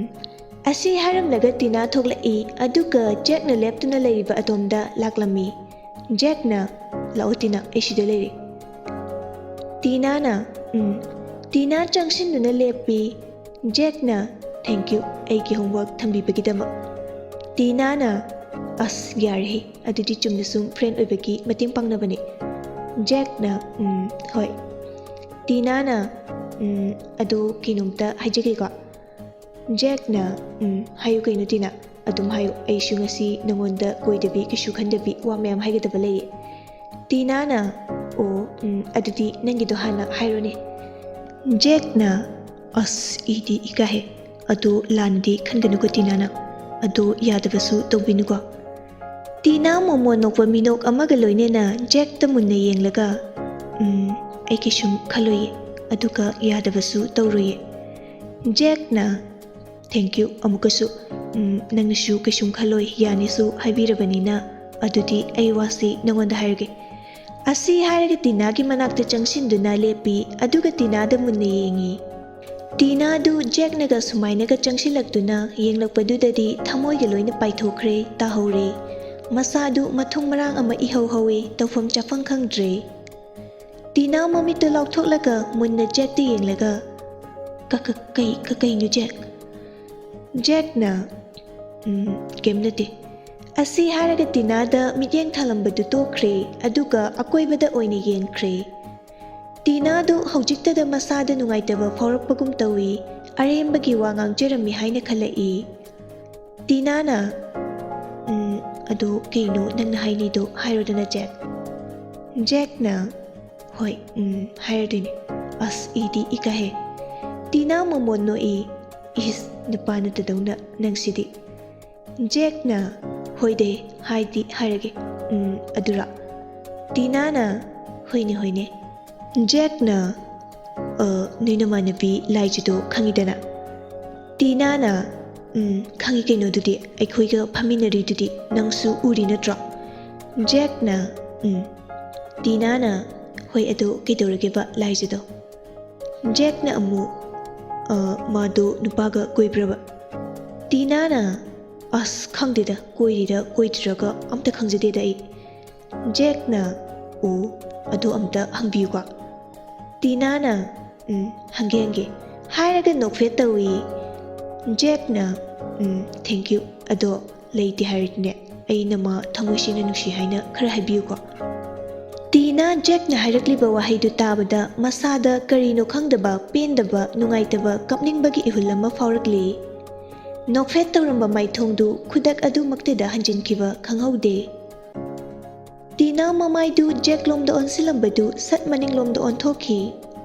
ꯑꯁꯤ ꯍꯥꯏꯔꯝꯂꯒ ꯇꯤꯅꯥ ꯊꯣꯛꯂꯛꯏ, ꯑꯗꯨꯒ ꯖꯦꯛꯅ ꯂꯦꯞꯇꯨꯅ ꯂꯩꯔꯤꯕ ꯑꯗꯣꯝꯗ ꯂꯥꯛꯂꯝꯃꯤ꯫ ꯖꯦꯛꯅ, "ꯂꯥꯛꯑꯣ ꯇꯤꯅꯥ, ꯑꯩ ꯁꯤꯗ ꯂꯩꯔꯦ꯫" ꯇꯤꯅꯥꯅ, "ꯎꯝ꯫" ꯇꯤꯅꯥ ꯆꯪꯁꯤꯟꯗꯨꯅ ꯂꯦꯞꯄꯤ꯫ ꯖꯦꯛꯅ, "Thank you, ꯑꯩꯒꯤ ꯍꯣꯝꯋꯥꯔꯛ ꯊꯝꯕꯤꯕꯒꯤꯗꯃꯛ꯫" ꯇꯤꯅꯥꯅ, "ꯑꯁ, ꯌꯥꯔꯦꯍꯦ, ꯑꯗꯨꯗꯤ ꯆꯨꯝꯅ ꯁꯨꯝ ꯐ꯭ꯔꯦꯟ ꯑꯣꯏꯕꯒꯤ ꯃꯇꯦꯡ ꯄꯥꯡꯅꯕꯅꯤ꯫" ꯖꯦꯛꯅ, "ꯎꯝ, ꯍꯣꯏ꯫" ꯇꯤꯅꯥꯅ, "ꯎꯝ, ꯑꯗꯨ ꯀꯩꯅꯣꯝꯇ ꯍꯥꯏꯖꯒꯦꯀꯣ?" ꯖꯦꯛꯅ, "ꯎꯝ, ꯍꯥꯏꯌꯨ ꯀꯩꯅꯣ ꯇꯤꯅꯥ, ꯑꯗꯨꯝ ꯍꯥꯏꯌꯨ, ꯑꯩꯁꯨ ꯉꯁꯤ ꯅꯉꯣꯟꯗ ꯀꯣꯏꯗꯕꯤ ꯀꯩꯁꯨ ꯈꯟꯗꯕꯤ ꯋꯥ ꯃꯌꯥꯝ ꯍꯥꯏꯒꯗꯕ ꯂꯩꯌꯦ꯫" ꯇꯤꯅꯥꯅ, "ꯑꯣ, ꯎꯝ, ꯑꯗꯨꯗꯤ ꯅꯪꯒꯤꯗꯣ ꯍꯥꯟꯅ ꯍꯥꯏꯔꯣꯅꯦ꯫" ꯖꯦꯛꯅ, "ꯑꯁ, ꯏꯗꯤ ꯏꯀꯥꯏꯍꯦ꯫ ꯑꯗꯣ ꯂꯥꯟꯅꯗꯤ ꯈꯟꯒꯅꯨꯀꯣ ꯇꯤꯅꯥꯅ꯫ ꯑꯗꯣ ꯌꯥꯗꯕꯁꯨ ꯇꯧꯕꯤꯅꯨꯀꯣ꯫" ꯇꯤꯅꯥ ꯃꯣꯃꯣꯟ ꯅꯣꯛꯄ ꯃꯤꯅꯣꯛ ꯑꯃꯒ ꯂꯣꯏꯅꯅ ꯖꯦꯛꯇ ꯃꯨꯟꯅ ꯌꯦꯡꯂꯒ, "ꯎꯝ, ꯑꯩ ꯀꯩꯁꯨꯝ ꯈꯜꯂꯣꯏꯌꯦ, ꯑꯗꯨꯒ ꯌꯥꯗꯕꯁꯨ ꯇꯧꯔꯣꯏꯌꯦ꯫" ꯖꯦꯛꯅ, "Thank you ꯑꯃꯨꯛꯀꯁꯨ꯫ ꯎꯝ, ꯅꯪꯅꯁꯨ ꯀꯩꯁꯨꯝ ꯈꯜꯂꯣꯏ, ꯌꯥꯅꯤꯁꯨ ꯍꯥꯏꯕꯤꯔꯕꯅꯤꯅ, ꯑꯗꯨꯗꯤ ꯑꯩ ꯋꯥꯁꯤ ꯅꯉꯣꯟꯗ ꯍꯥꯏꯔꯒꯦ꯫" ꯑꯁꯤ ꯍꯥꯏꯔꯒ ꯇꯤꯅꯥꯒꯤ ꯃꯅꯥꯛꯇ ꯆꯪꯁꯤꯟꯗꯨꯅ ꯂꯦꯞꯄꯤ, ꯑꯗꯨꯒ ꯇꯤꯅꯥꯗ ꯃꯨꯟꯅ ꯌꯦꯡꯉꯤ꯫ ꯇꯤꯅꯥꯗꯨ ꯖꯦꯛꯅꯒ ꯁꯨꯃꯥꯏꯅꯒ ꯆꯪꯁꯤꯜꯂꯛꯇꯨꯅ ꯌꯦꯡꯂꯛꯄꯗꯨꯗꯗꯤ ꯊꯃꯣꯏꯒ ꯂꯣꯏꯅ ꯄꯥꯏꯊꯣꯛꯈ꯭ꯔꯦ, ꯇꯥꯍꯧꯔꯦ꯫ ꯃꯁꯥꯗꯨ ꯃꯊꯣꯡ ꯃꯔꯥꯡ ꯑꯃ ꯏꯍꯧ ꯍꯧꯋꯦ, ꯇꯧꯐꯝ ꯆꯥꯐꯝ ꯈꯪꯗ꯭ꯔꯦ꯫ ꯇꯤꯅꯥ ꯃꯃꯤꯠꯇꯨ ꯂꯥꯎꯊꯣꯛꯂꯒ ꯃꯨꯟꯅ ꯖꯦꯛꯇ ꯌꯦꯡꯂꯒ, "ꯀ-, ꯀ-, ꯀꯩ-, ꯀ-, ꯀꯩꯅꯣ ꯖꯦꯛ?" ꯖꯦꯛꯅ, "ꯎꯝ, ꯀꯩꯝ ꯅꯠꯇꯦ꯫" ꯑꯁꯤ ꯍꯥꯏꯔꯒ ꯇꯤꯅꯥꯗ ꯃꯤꯠꯌꯦꯡ ꯊꯥꯂꯝꯕꯗꯨ ꯇꯣꯛꯈ꯭ꯔꯦ, ꯑꯗꯨꯒ ꯑꯀꯣꯏꯕꯗ ꯑꯣꯏꯅ ꯌꯦꯡꯈ꯭ꯔꯦ꯫ ꯇꯤꯅꯥꯗꯨ ꯍꯧꯖꯤꯛꯇꯗ ꯃꯁꯥꯗ ꯅꯨꯡꯉꯥꯏꯇꯕ ꯐꯥꯎꯔꯛꯄꯒꯨꯝ ꯇꯧꯏ, ꯑꯔꯦꯝꯕꯒꯤ ꯋꯥ ꯉꯥꯡꯖꯔꯝꯃꯤ ꯍꯥꯏꯅ ꯈꯜꯂꯛꯏ꯫ ꯇꯤꯅꯥꯅ, "ꯎꯝ, ꯑꯗꯨ ꯀꯩꯅꯣ ꯅꯪꯅ ꯍꯥꯏꯅꯤꯗꯣ ꯍꯥꯏꯔꯣꯗꯅ ꯖꯦꯛ꯫" ꯖꯦꯛꯅ, "ꯍꯣꯏ, ꯎꯝ, ꯍꯥꯏꯔꯗꯣꯏꯅꯦ꯫ ꯑꯁ, ꯏꯗꯤ ꯏꯀꯥꯏꯍꯦ꯫" ꯇꯤꯅꯥ ꯃꯣꯃꯣꯟ ꯅꯣꯛꯏ꯫ "ꯏꯁ, ꯅꯨꯄꯥ ꯅꯠꯇꯗꯧꯅ ꯅꯪꯁꯤꯗꯤ꯫ ꯖꯦꯛꯅ, "ꯍꯣꯏꯗꯦ, ꯍꯥꯏꯗꯤ ꯍꯥꯏꯔꯒꯦ꯫ ꯎꯝ, ꯑꯗꯨꯔ?" ꯇꯤꯅꯥꯅ, "ꯍꯣꯏꯅꯦ, ꯍꯣꯏꯅꯦ꯫" ꯖꯦꯛꯅ, "ꯑ, ꯅꯣꯏ ꯅꯃꯥꯟꯅꯕꯤ ꯂꯥꯏꯖꯗꯣ ꯈꯪꯉꯤꯗꯅ?" ꯇꯤꯅꯥꯅ, "ꯎꯝ, ꯈꯪꯉꯤ ꯀꯩꯅꯣꯗꯨꯗꯤ, ꯑꯩꯈꯣꯏꯒ ꯐꯝꯃꯤꯟꯅꯔꯤꯗꯨꯗꯤ, ꯅꯪꯁꯨ ꯎꯔꯤ ꯅꯠꯇ꯭ꯔꯣ?" ꯖꯦꯛꯅ, "ꯎꯝ꯫" ꯇꯤꯅꯥꯅ, "ꯍꯣꯏ, ꯑꯗꯣ ꯀꯩꯗꯧꯔꯒꯦꯕ ꯂꯥꯏꯖꯗꯣ?" ꯖꯦꯛꯅ ꯑꯃꯨꯛ, "ꯑ, ꯃꯥꯗꯣ ꯅꯨꯄꯥꯒ ꯀꯣꯏꯕ꯭ꯔꯕ?" ꯇꯤꯅꯥꯅ, "ꯑꯁ, ꯈꯪꯗꯦꯗ, ꯀꯣꯏꯔꯤꯔ ꯀꯣꯏꯗ꯭ꯔꯤꯔꯒ ꯑꯝꯇ ꯈꯪꯖꯗꯦꯗ ꯑꯩ꯫" ꯖꯦꯛꯅ, "ꯑꯣ, ꯑꯗꯨ ꯑꯝꯇ ꯍꯪꯕꯤꯌꯨꯀꯣ꯫" ꯇꯤꯅꯥꯅ, "ꯎꯝ, ꯍꯪꯒꯦ, ꯍꯪꯒꯦ" ꯍꯥꯏꯔꯒ ꯅꯣꯛꯐꯦꯠ ꯇꯧꯏ꯫ ꯖꯦꯛꯅ, "ꯎꯝ, thank you꯫ ꯑꯗꯣ ꯂꯩꯇꯦ ꯍꯥꯏꯔꯗꯤꯅꯦ, ꯑꯩ ꯅꯃꯥ ꯊꯃꯣꯏ ꯁꯦꯡꯅ ꯅꯨꯡꯁꯤ ꯍꯥꯏꯅ ꯈꯔ ꯍꯥꯏꯕꯤꯌꯨꯀꯣ꯫" ꯇꯤꯅꯥ ꯖꯦꯛꯅ ꯍꯥꯏꯔꯛꯂꯤꯕ ꯋꯥꯍꯩꯗꯨ ꯇꯥꯕꯗ ꯃꯁꯥꯗ ꯀꯔꯤꯅꯣ ꯈꯪꯗꯕ, ꯄꯦꯟꯗꯕ, ꯅꯨꯡꯉꯥꯏꯇꯕ, ꯀꯞꯅꯤꯡꯕꯒꯤ ꯏꯍꯨꯜ ꯑꯃ ꯐꯥꯎꯔꯛꯂꯤ꯫ ꯅꯣꯛꯐꯦꯠ ꯇꯧꯔꯝꯕ ꯃꯥꯏꯊꯣꯡꯗꯨ ꯈꯨꯗꯛ ꯑꯗꯨꯃꯛꯇꯗ ꯍꯟꯖꯤꯟꯈꯤꯕ ꯈꯪꯍꯧꯗꯦ꯫ ꯇꯤꯅꯥ ꯃꯃꯥꯏꯗꯨ ꯖꯦꯛꯂꯣꯝꯗ ꯑꯣꯟꯁꯤꯜꯂꯝꯕꯗꯨ ꯁꯠ ꯃꯅꯤꯡꯂꯣꯝꯗ ꯑꯣꯟꯊꯣꯛꯈꯤ꯫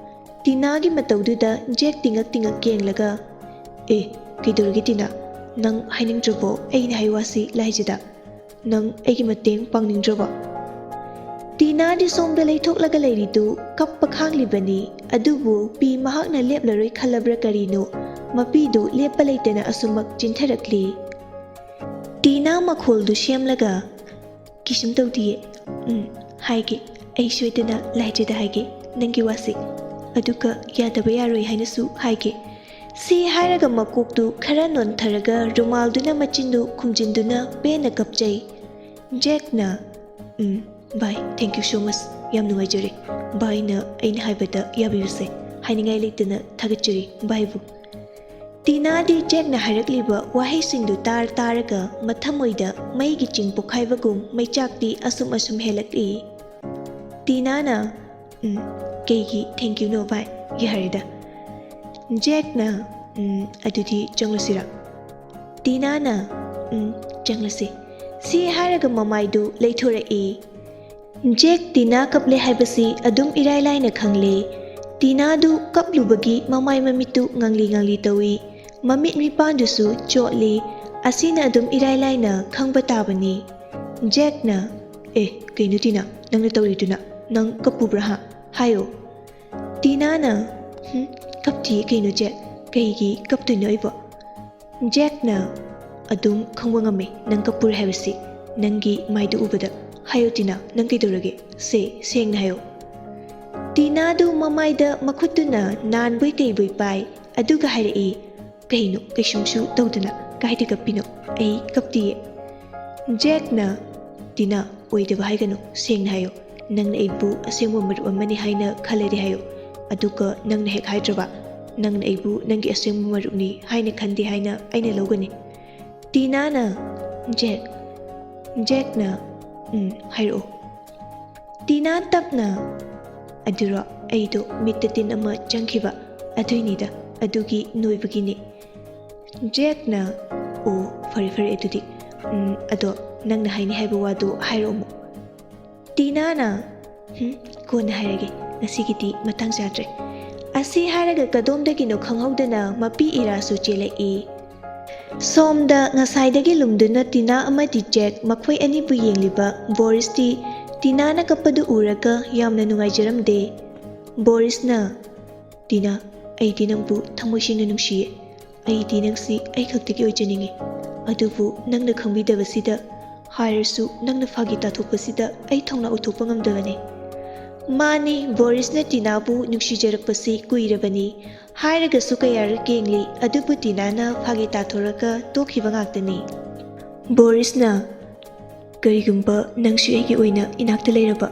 ꯇꯤꯅꯥꯒꯤ ꯃꯇꯧꯗꯨꯗ ꯖꯦꯛ ꯇꯤꯉꯛ ꯇꯤꯉꯛ ꯌꯦꯡꯂꯒ, "ꯑꯦ, ꯀꯩꯗꯧꯔꯒꯦ ꯇꯤꯅꯥ? ꯅꯪ ꯍꯥꯏꯅꯤꯡꯗ꯭ꯔꯕꯣ ꯑꯩꯅ ꯍꯥꯏ ꯋꯥꯁꯤ ꯂꯥꯏꯖꯗ? ꯅꯪ ꯑꯩꯒꯤ ꯃꯇꯦꯡ ꯄꯥꯡꯅꯤꯡꯗ꯭ꯔꯕꯣ?" ꯇꯤꯅꯥꯗꯤ ꯁꯣꯝꯗ ꯂꯩꯊꯣꯛꯂꯒ ꯂꯩꯔꯤꯗꯨ ꯀꯞꯄ ꯈꯥꯡꯂꯤꯕꯅꯤ꯫ ꯑꯗꯨꯕꯨ ꯄꯤ ꯃꯍꯥꯛꯅ ꯂꯦꯞꯂꯔꯣꯏ ꯈꯜꯂꯕ꯭ꯔꯥ ꯀꯔꯤꯅꯣ, ꯃꯄꯤꯗꯨ ꯂꯦꯞꯄ ꯂꯩꯇꯅ ꯑꯁꯨꯃꯛ ꯆꯤꯟꯊꯔꯛꯂꯤ꯫ ꯇꯤꯅꯥ ꯃꯈꯣꯜꯗꯨ ꯁꯦꯝꯂꯒ, "ꯀꯩꯁꯨꯝ ꯇꯧꯗꯤꯌꯦ꯫ ꯎꯝ, ꯍꯥꯏꯒꯦ꯫ ꯑꯩ ꯁꯣꯏꯗꯅ ꯂꯥꯏꯖꯗ ꯍꯥꯏꯒꯦ ꯅꯪꯒꯤ ꯋꯥꯁꯤ꯫ ꯑꯗꯨꯒ ꯌꯥꯗꯕ ꯌꯥꯔꯣꯏ ꯍꯥꯏꯅꯁꯨ ꯍꯥꯏꯒꯦ꯫" ꯁꯤ ꯍꯥꯏꯔꯒ ꯃꯀꯣꯛꯇꯨ ꯈꯔ ꯅꯣꯟꯊꯔꯒ ꯔꯨꯃꯥꯜꯗꯨꯅ ꯃꯆꯤꯟꯗꯨ ꯈꯨꯝꯖꯤꯟꯗꯨꯅ ꯄꯦꯟꯅ ꯀꯞꯆꯩ꯫ ꯖꯦꯛꯅ, "ꯎꯝ, bye, thank you so much꯫ ꯌꯥꯝ ꯅꯨꯡꯉꯥꯏꯖꯔꯦ꯫ Bye ꯅ ꯑꯩꯅ ꯍꯥꯏꯕꯗ ꯌꯥꯕꯤꯕꯁꯦ꯫ ꯍꯥꯏꯅꯤꯡꯉꯥꯏ ꯂꯩꯇꯅ ꯊꯥꯒꯠꯆꯔꯤ bye ꯕꯨ꯫" ꯇꯤꯅꯥꯗꯤ ꯖꯦꯛꯅ ꯍꯥꯏꯔꯛꯂꯤꯕ ꯋꯥꯍꯩꯁꯤꯡꯗꯨ ꯇꯥꯔ ꯇꯥꯔꯒ ꯃꯊꯃꯣꯏꯗ ꯃꯩꯒꯤ ꯆꯤꯡ ꯄꯣꯛꯈꯥꯏꯕꯒꯨꯝ ꯃꯩꯆꯥꯛꯇꯤ ꯑꯁꯨꯝ ꯑꯁꯨꯝ ꯍꯦꯜꯂꯛꯂꯤ꯫ ꯇꯤꯅꯥꯅ, "ꯎꯝ, ꯀꯩꯒꯤ thank you ꯅꯣ bye? ꯌꯥꯔꯦꯗ꯫" ꯖꯦꯛꯅ, "ꯎꯝ, ꯑꯗꯨꯗꯤ ꯆꯪꯂꯁꯤꯔꯥ?" ꯇꯤꯅꯥꯅ, "ꯎꯝ, ꯆꯪꯂꯁꯤ꯫" ꯁꯤ ꯍꯥꯏꯔꯒ ꯃꯃꯥꯏꯗꯨ ꯂꯩꯊꯣꯔꯛꯏ꯫ ꯖꯦꯛ ꯇꯤꯅꯥ ꯀꯞꯂꯦ ꯍꯥꯏꯕꯁꯤ ꯑꯗꯨꯝ ꯏꯔꯥꯏ ꯂꯥꯏꯅ ꯈꯪꯂꯦ꯫ ꯇꯤꯅꯥꯗꯨ ꯀꯞꯂꯨꯕꯒꯤ ꯃꯃꯥꯏ ꯃꯃꯤꯠꯇꯨ ꯉꯥꯡꯂꯤ ꯉꯥꯡꯂꯤ ꯇꯧꯏ꯫ ꯃꯃꯤꯠ ꯃꯤꯄꯥꯟꯗꯨꯁꯨ ꯆꯣꯠꯂꯤ꯫ ꯑꯁꯤꯅ ꯑꯗꯨꯝ ꯏꯔꯥꯏ ꯂꯥꯏꯅ ꯈꯪꯕ ꯇꯥꯕꯅꯤ꯫ ꯖꯦꯛꯅ, "ꯑꯦ, ꯀꯩꯅꯣ ꯇꯤꯅꯥ, ꯅꯪꯅ ꯇꯧꯔꯤꯗꯨꯅ? ꯅꯪ ꯀꯞꯄꯨꯕ꯭ꯔꯥ ꯍꯥ? ꯍꯥꯏꯌꯣ꯫" ꯇꯤꯅꯥꯅ, "ꯍꯨꯝ, ꯀꯞꯇꯤꯌꯦ ꯀꯩꯅꯣ ꯖꯦꯛ, ꯀꯩꯒꯤ ꯀꯞꯇꯣꯏꯅꯣ ꯑꯩꯕꯣ?" ꯖꯦꯛꯅ, "ꯑꯗꯨꯝ ꯈꯪꯕ ꯉꯝꯃꯦ ꯅꯪ ꯀꯞꯄꯨꯔꯦ ꯍꯥꯏꯕꯁꯤ꯫ ꯅꯪꯒꯤ ꯃꯥꯏꯗꯨ ꯎꯕꯗ꯫ ꯍꯥꯏꯌꯣ ꯇꯤꯅꯥ, ꯅꯪ ꯀꯩꯗꯧꯔꯒꯦ? ꯁꯦ, ꯁꯦꯡꯅ ꯍꯥꯏꯌꯣ꯫" ꯇꯤꯅꯥꯗꯨ ꯃꯃꯥꯏꯗ ꯃꯈꯨꯠꯇꯨꯅ ꯅꯥꯟꯕꯣꯏ ꯀꯩꯕꯣꯏ ꯄꯥꯏ, ꯑꯗꯨꯒ ꯍꯥꯏꯔꯛꯏ, "ꯀꯩꯅꯣ, ꯀꯩꯁꯨꯝꯁꯨ ꯇꯧꯗꯅ ꯀꯥꯏꯗ ꯀꯞꯄꯤꯅꯣ? ꯑꯩ ꯀꯞꯇꯤꯌꯦ꯫" ꯖꯦꯛꯅ, "ꯇꯤꯅꯥ, ꯑꯣꯏꯗꯕ ꯍꯥꯏꯒꯅꯨ, ꯁꯦꯡꯅ ꯍꯥꯏꯌꯣ꯫ ꯅꯪꯅ ꯑꯩꯕꯨ ꯑꯁꯦꯡꯕ ꯃꯔꯨꯞ ꯑꯃꯅꯤ ꯍꯥꯏꯅ ꯈꯜꯂꯗꯤ ꯍꯥꯏꯌꯣ꯫ ꯑꯗꯨꯒ ꯅꯪꯅ ꯍꯦꯛ ꯍꯥꯏꯗ꯭ꯔꯕ, ꯅꯪꯅ ꯑꯩꯕꯨ ꯅꯪꯒꯤ ꯑꯁꯦꯡꯕ ꯃꯔꯨꯞꯅꯤ ꯍꯥꯏꯅ ꯈꯟꯗꯦ ꯍꯥꯏꯅ ꯑꯩꯅ ꯂꯧꯒꯅꯤ꯫" ꯇꯤꯅꯥꯅ, "ꯖꯦꯛ꯫" ꯖꯦꯛꯅ, "ꯎꯝ, ꯍꯥꯏꯔꯛꯑꯣ꯫" ꯇꯤꯅꯥ ꯇꯞꯅ, "ꯑꯗꯨꯔꯣ, ꯑꯩꯗꯣ ꯃꯤꯠꯇ ꯇꯤꯟ ꯑꯃ ꯆꯪꯈꯤꯕ, ꯑꯗꯨꯏꯅꯤꯗ, ꯑꯗꯨꯒꯤ ꯅꯣꯏꯕꯒꯤꯅꯦ꯫" ꯖꯦꯛꯅ, "ꯑꯣ, ꯐꯔꯦ ꯐꯔꯦ ꯑꯗꯨꯗꯤ꯫ ꯎꯝ, ꯑꯗꯣ ꯅꯪꯅ ꯍꯥꯏꯅꯤ ꯍꯥꯏꯕ ꯋꯥꯗꯣ ꯍꯥꯏꯔꯛꯑꯣꯃꯣ꯫" ꯇꯤꯅꯥꯅ, "ꯍꯨꯝ, ꯀꯣꯟꯅ ꯍꯥꯏꯔꯒꯦ, ꯉꯁꯤꯒꯤꯗꯤ ꯃꯇꯥꯡ ꯆꯥꯗ꯭ꯔꯦ꯫" ꯑꯁꯤ ꯍꯥꯏꯔꯒ ꯀꯗꯣꯝꯗꯒꯤꯅꯣ ꯈꯪꯍꯧꯗꯅ ꯃꯄꯤ ꯏꯔꯥꯁꯨ ꯆꯦꯜꯂꯛꯏ꯫ ꯁꯣꯝꯗ ꯉꯁꯥꯏꯗꯒꯤ ꯂꯨꯝꯗꯨꯅ ꯇꯤꯅꯥ ꯑꯃꯗꯤ ꯖꯦꯛ ꯃꯈꯣꯏ ꯑꯅꯤꯕꯨ ꯌꯦꯡꯂꯤꯕ ꯕꯣꯔꯤꯁꯇꯤ ꯇꯤꯅꯥꯅ ꯀꯞꯄꯗꯨ ꯎꯔꯒ ꯌꯥꯝꯅ ꯅꯨꯡꯉꯥꯏꯖꯔꯝꯗꯦ꯫ ꯕꯣꯔꯤꯁꯅ, "ꯇꯤꯅꯥ, ꯑꯩꯗꯤ ꯅꯪꯕꯨ ꯊꯃꯣꯏ ꯁꯦꯡꯅ ꯅꯨꯡꯁꯤꯌꯦ꯫ ꯑꯩꯗꯤ ꯅꯪꯁꯤ ꯑꯩ ꯈꯛꯇꯒꯤ ꯑꯣꯏꯖꯅꯤꯡꯉꯤ꯫ ꯑꯗꯨꯕꯨ ꯅꯪꯅ ꯈꯪꯕꯤꯗꯕꯁꯤꯗ, ꯍꯥꯏꯔꯁꯨ ꯅꯪꯅ ꯐꯥꯒꯤ ꯇꯥꯊꯣꯛꯄꯁꯤꯗ ꯑꯩ ꯊꯧꯅꯥ ꯎꯊꯣꯛꯄ ꯉꯝꯗꯕꯅꯤ꯫" ꯃꯥꯅꯤ, ꯕꯣꯔꯤꯁꯅ ꯇꯤꯅꯥꯕꯨ ꯅꯨꯡꯁꯤꯖꯔꯛꯄꯁꯤ ꯀꯨꯏꯔꯕꯅꯤ꯫ ꯍꯥꯏꯔꯒꯁꯨ ꯀꯌꯥꯔꯛ ꯌꯦꯡꯂꯤ, ꯑꯗꯨꯕꯨ ꯇꯤꯅꯥꯅ ꯐꯥꯒꯤ ꯇꯥꯊꯣꯔꯒ ꯇꯣꯛꯈꯤꯕ ꯉꯥꯛꯇꯅꯤ꯫ ꯕꯣꯔꯤꯁꯅ, "ꯀꯔꯤꯒꯨꯝꯕ ꯅꯪꯁꯨ ꯑꯩꯒꯤ ꯑꯣꯏꯅ ꯏꯅꯥꯛꯇ ꯂꯩꯔꯕ,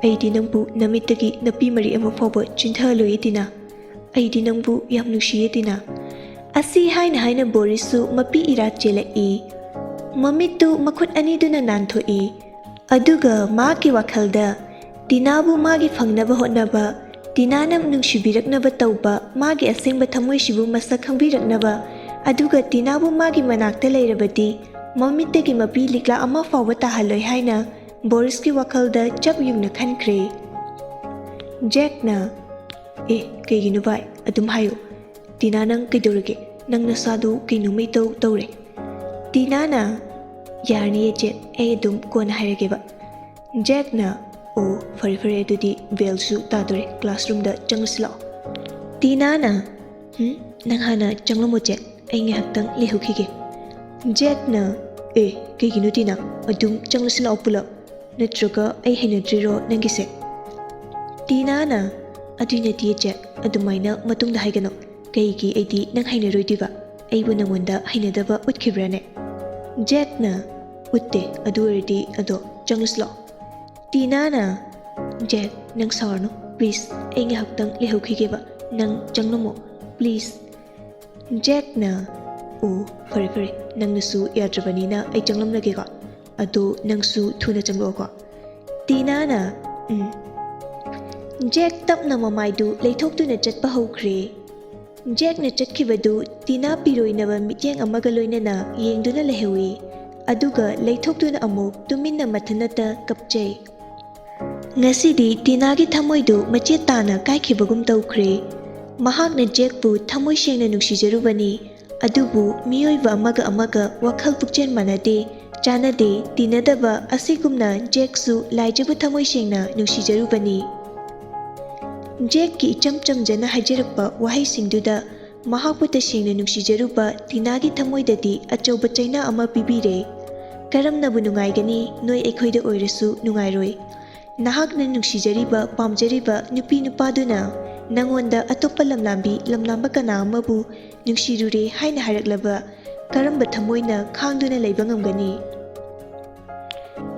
ꯑꯩꯗꯤ ꯅꯪꯕꯨ ꯅꯃꯤꯠꯇꯒꯤ ꯅꯄꯤ ꯃꯔꯤ ꯑꯃ ꯐꯥꯎꯕ ꯆꯤꯟꯊꯍꯜꯂꯣꯏꯌꯦ ꯇꯤꯅꯥ꯫ ꯑꯩꯗꯤ ꯅꯪꯕꯨ ꯌꯥꯝ ꯅꯨꯡꯁꯤꯌꯦ ꯇꯤꯅꯥ꯫" ꯑꯁꯤ ꯍꯥꯏꯅ ꯍꯥꯏꯅ ꯕꯣꯔꯤꯁꯁꯨ ꯃꯄꯤ ꯏꯔꯥ ꯆꯦꯜꯂꯛꯏ꯫ ꯃꯃꯤꯠꯇꯨ ꯃꯈꯨꯠ ꯑꯅꯤꯗꯨꯅ ꯅꯥꯟꯊꯣꯛꯏ꯫ ꯑꯗꯨꯒ ꯃꯍꯥꯛꯀꯤ ꯋꯥꯈꯜꯗ ꯇꯤꯅꯥꯕꯨ ꯃꯥꯒꯤ ꯐꯪꯅꯕ ꯍꯣꯠꯅꯕ, ꯇꯤꯅꯥꯅ ꯅꯨꯡꯁꯤꯕꯤꯔꯛꯅꯕ ꯇꯧꯕ, ꯃꯥꯒꯤ ꯑꯁꯦꯡꯕ ꯊꯃꯣꯏꯁꯤꯕꯨ ꯃꯁꯛ ꯈꯪꯕꯤꯔꯛꯅꯕ, ꯑꯗꯨꯒ ꯇꯤꯅꯥꯕꯨ ꯃꯥꯒꯤ ꯃꯅꯥꯛꯇ ꯂꯩꯔꯕꯗꯤ ꯃꯃꯤꯠꯇꯒꯤ ꯃꯄꯤ ꯂꯤꯛꯂꯥ ꯑꯃ ꯐꯥꯎꯕ ꯇꯥꯍꯜꯂꯣꯏ ꯍꯥꯏꯅ ꯕꯣꯔꯤꯁꯀꯤ ꯋꯥꯈꯜꯗ ꯆꯞ ꯌꯨꯡꯅ ꯈꯟꯈ꯭ꯔꯦ꯫ ꯖꯦꯛꯅ, "ꯑꯦ, ꯀꯩꯒꯤꯅꯣ ꯚꯥꯏ? ꯑꯗꯨꯝ ꯍꯥꯏꯌꯨ꯫ ꯇꯤꯅꯥ, ꯅꯪ ꯀꯩꯗꯧꯔꯒꯦ? ꯅꯪ ꯅꯁꯥꯗꯨ ꯀꯩꯅꯣꯝꯃ ꯏꯇꯧ ꯇꯧꯔꯦ꯫ ꯇꯤꯅꯥꯅ, "ꯌꯥꯔꯅꯤꯌꯦ ꯖꯦꯛ, ꯑꯩ ꯑꯗꯨꯝ ꯀꯣꯟꯅ ꯍꯥꯏꯔꯒꯦꯕ꯫" ꯖꯦꯛꯅ, "ꯑꯣ, ꯐꯔꯦ ꯐꯔꯦ, ꯑꯗꯨꯗꯤ ꯕꯦꯜꯁꯨ ꯇꯥꯗꯣꯔꯦ, ꯀ꯭ꯂꯥꯁꯔꯨꯝꯗ ꯆꯪꯂꯁꯤ ꯂꯥꯛꯑꯣ꯫" ꯇꯤꯅꯥꯅ, "ꯍꯨꯝ, ꯅꯪ ꯍꯥꯟꯅ ꯆꯪꯂꯝꯃꯣ ꯖꯦꯛ, ꯑꯩ ꯉꯥꯏꯍꯥꯛꯇꯪ ꯂꯩꯍꯧꯈꯤꯒꯦ꯫" ꯖꯦꯛꯅ, "ꯑꯦ, ꯀꯩꯒꯤꯅꯣ ꯇꯤꯅꯥ? ꯑꯗꯨꯝ ꯆꯪꯂꯁꯤ ꯂꯥꯛꯑꯣ ꯄꯨꯂꯞ꯫ ꯅꯠꯇ꯭ꯔꯒ ꯑꯩ ꯍꯩꯅꯗ꯭ꯔꯤꯔꯣ ꯅꯪꯒꯤꯁꯦ?" ꯇꯤꯅꯥꯅ, "ꯑꯗꯨꯏ ꯅꯠꯇꯤꯌꯦ ꯖꯦꯛ, ꯑꯗꯨꯃꯥꯏꯅ ꯃꯇꯨꯡꯗ ꯍꯥꯏꯒꯅꯣ꯫ ꯀꯩꯒꯤ ꯑꯩꯗꯤ ꯅꯪ ꯍꯩꯅꯔꯣꯏꯗꯣꯏꯕ? ꯑꯩꯕꯨ ꯅꯪꯉꯣꯟꯗ ꯍꯩꯅꯗꯕ ꯎꯠꯈꯤꯕ꯭ꯔꯥꯅꯦ?" ꯖꯦꯛꯅ, "ꯎꯠꯇꯦ, ꯑꯗꯨ ꯑꯣꯏꯔꯗꯤ ꯑꯗꯣ ꯆꯪꯂꯁꯤ ꯂꯥꯛꯑꯣ꯫" ꯇꯤꯅꯥꯅ, "ꯖꯦꯛ, ꯅꯪ ꯁꯥꯎꯔꯅꯨ, ꯄ꯭ꯂꯤꯖ, ꯑꯩ ꯉꯥꯏꯍꯥꯛꯇꯪ ꯂꯩꯍꯧꯈꯤꯒꯦꯕ, ꯅꯪ ꯆꯪꯂꯝꯃꯣ, ꯄ꯭ꯂꯤꯖ꯫" ꯖꯦꯛꯅ, "ꯑꯣ, ꯐꯔꯦ ꯐꯔꯦ, ꯅꯪꯅꯁꯨ ꯌꯥꯗ꯭ꯔꯕꯅꯤꯅ ꯑꯩ ꯆꯪꯂꯝꯂꯒꯦꯀꯣ, ꯑꯗꯣ ꯅꯪꯁꯨ ꯊꯨꯅ ꯆꯪꯂꯛꯑꯣꯀꯣ꯫" ꯇꯤꯅꯥꯅ, "ꯎꯝ꯫" ꯖꯦꯛ ꯇꯞꯅ ꯃꯃꯥꯏꯗꯨ ꯂꯩꯊꯣꯛꯇꯨꯅ ꯆꯠꯄ ꯍꯧꯈ꯭ꯔꯦ꯫ ꯖꯦꯛꯅ ꯆꯠꯈꯤꯕꯗꯨ ꯇꯤꯅꯥ ꯄꯤꯔꯣꯏꯅꯕ ꯃꯤꯠꯌꯦꯡ ꯑꯃꯒ ꯂꯣꯏꯅꯅ ꯌꯦꯡꯗꯨꯅ ꯂꯩꯍꯧꯏ, ꯑꯗꯨꯒ ꯂꯩꯊꯣꯛꯇꯨꯅ ꯑꯃꯨꯛ ꯇꯨꯃꯤꯟꯅ ꯃꯊꯟꯅꯇ ꯀꯞꯆꯩ꯫ ꯉꯁꯤꯗꯤ ꯇꯤꯅꯥꯒꯤ ꯊꯃꯣꯏꯗꯨ ꯃꯆꯦꯠ ꯇꯥꯅ ꯀꯥꯏꯈꯤꯕꯒꯨꯝ ꯇꯧꯈ꯭ꯔꯦ꯫ ꯃꯍꯥꯛꯅ ꯖꯦꯛꯄꯨ ꯊꯃꯣꯏ ꯁꯦꯡꯅ ꯅꯨꯡꯁꯤꯖꯔꯨꯕꯅꯤ, ꯑꯗꯨꯕꯨ ꯃꯤꯑꯣꯏꯕ ꯑꯃꯒ ꯑꯃꯒ ꯋꯥꯈꯜ ꯄꯨꯛꯆꯦꯜ ꯃꯥꯟꯅꯗꯦ, ꯆꯥꯟꯅꯗꯦ, ꯇꯤꯟꯅꯗꯕ ꯑꯁꯤꯒꯨꯝꯅ ꯖꯦꯛꯁꯨ ꯂꯥꯏꯖꯕꯨ ꯊꯃꯣꯏ ꯁꯦꯡꯅ ꯅꯨꯡꯁꯤꯖꯔꯨꯕꯅꯤ꯫ ꯖꯦꯛꯀꯤ ꯏꯆꯝ ꯆꯝꯖꯅ ꯍꯥꯏꯖꯔꯛꯄ ꯋꯥꯍꯩꯁꯤꯡꯗꯨꯗ ꯃꯍꯥꯛꯄꯨ ꯇꯁꯦꯡꯅ ꯅꯨꯡꯁꯤꯖꯔꯨꯕ ꯇꯤꯅꯥꯒꯤ ꯊꯃꯣꯏꯗꯗꯤ ꯑꯆꯧꯕ ꯆꯩꯅꯥ ꯑꯃ ꯄꯤꯕꯤꯔꯦ꯫ ꯀꯔꯝꯅꯕꯨ ꯅꯨꯡꯉꯥꯏꯒꯅꯤ, ꯅꯣꯏ ꯑꯩꯈꯣꯏꯗ ꯑꯣꯏꯔꯁꯨ ꯅꯨꯡꯉꯥꯏꯔꯣꯏ꯫ ꯅꯍꯥꯛꯅ ꯅꯨꯡꯁꯤꯖꯔꯤꯕ, ꯄꯥꯝꯖꯔꯤꯕ ꯅꯨꯄꯤ ꯅꯨꯄꯥꯗꯨꯅ ꯅꯉꯣꯟꯗ ꯑꯇꯣꯞꯄ ꯂꯝꯂꯥꯝꯕꯤ ꯂꯝꯂꯥꯝꯕ ꯀꯅꯥ ꯑꯃꯕꯨ ꯅꯨꯡꯁꯤꯔꯨꯔꯦ ꯍꯥꯏꯅ ꯍꯥꯏꯔꯛꯂꯕ ꯀꯔꯝꯕ ꯊꯃꯣꯏꯅ ꯈꯥꯡꯗꯨꯅ ꯂꯩꯕ ꯉꯝꯒꯅꯤ?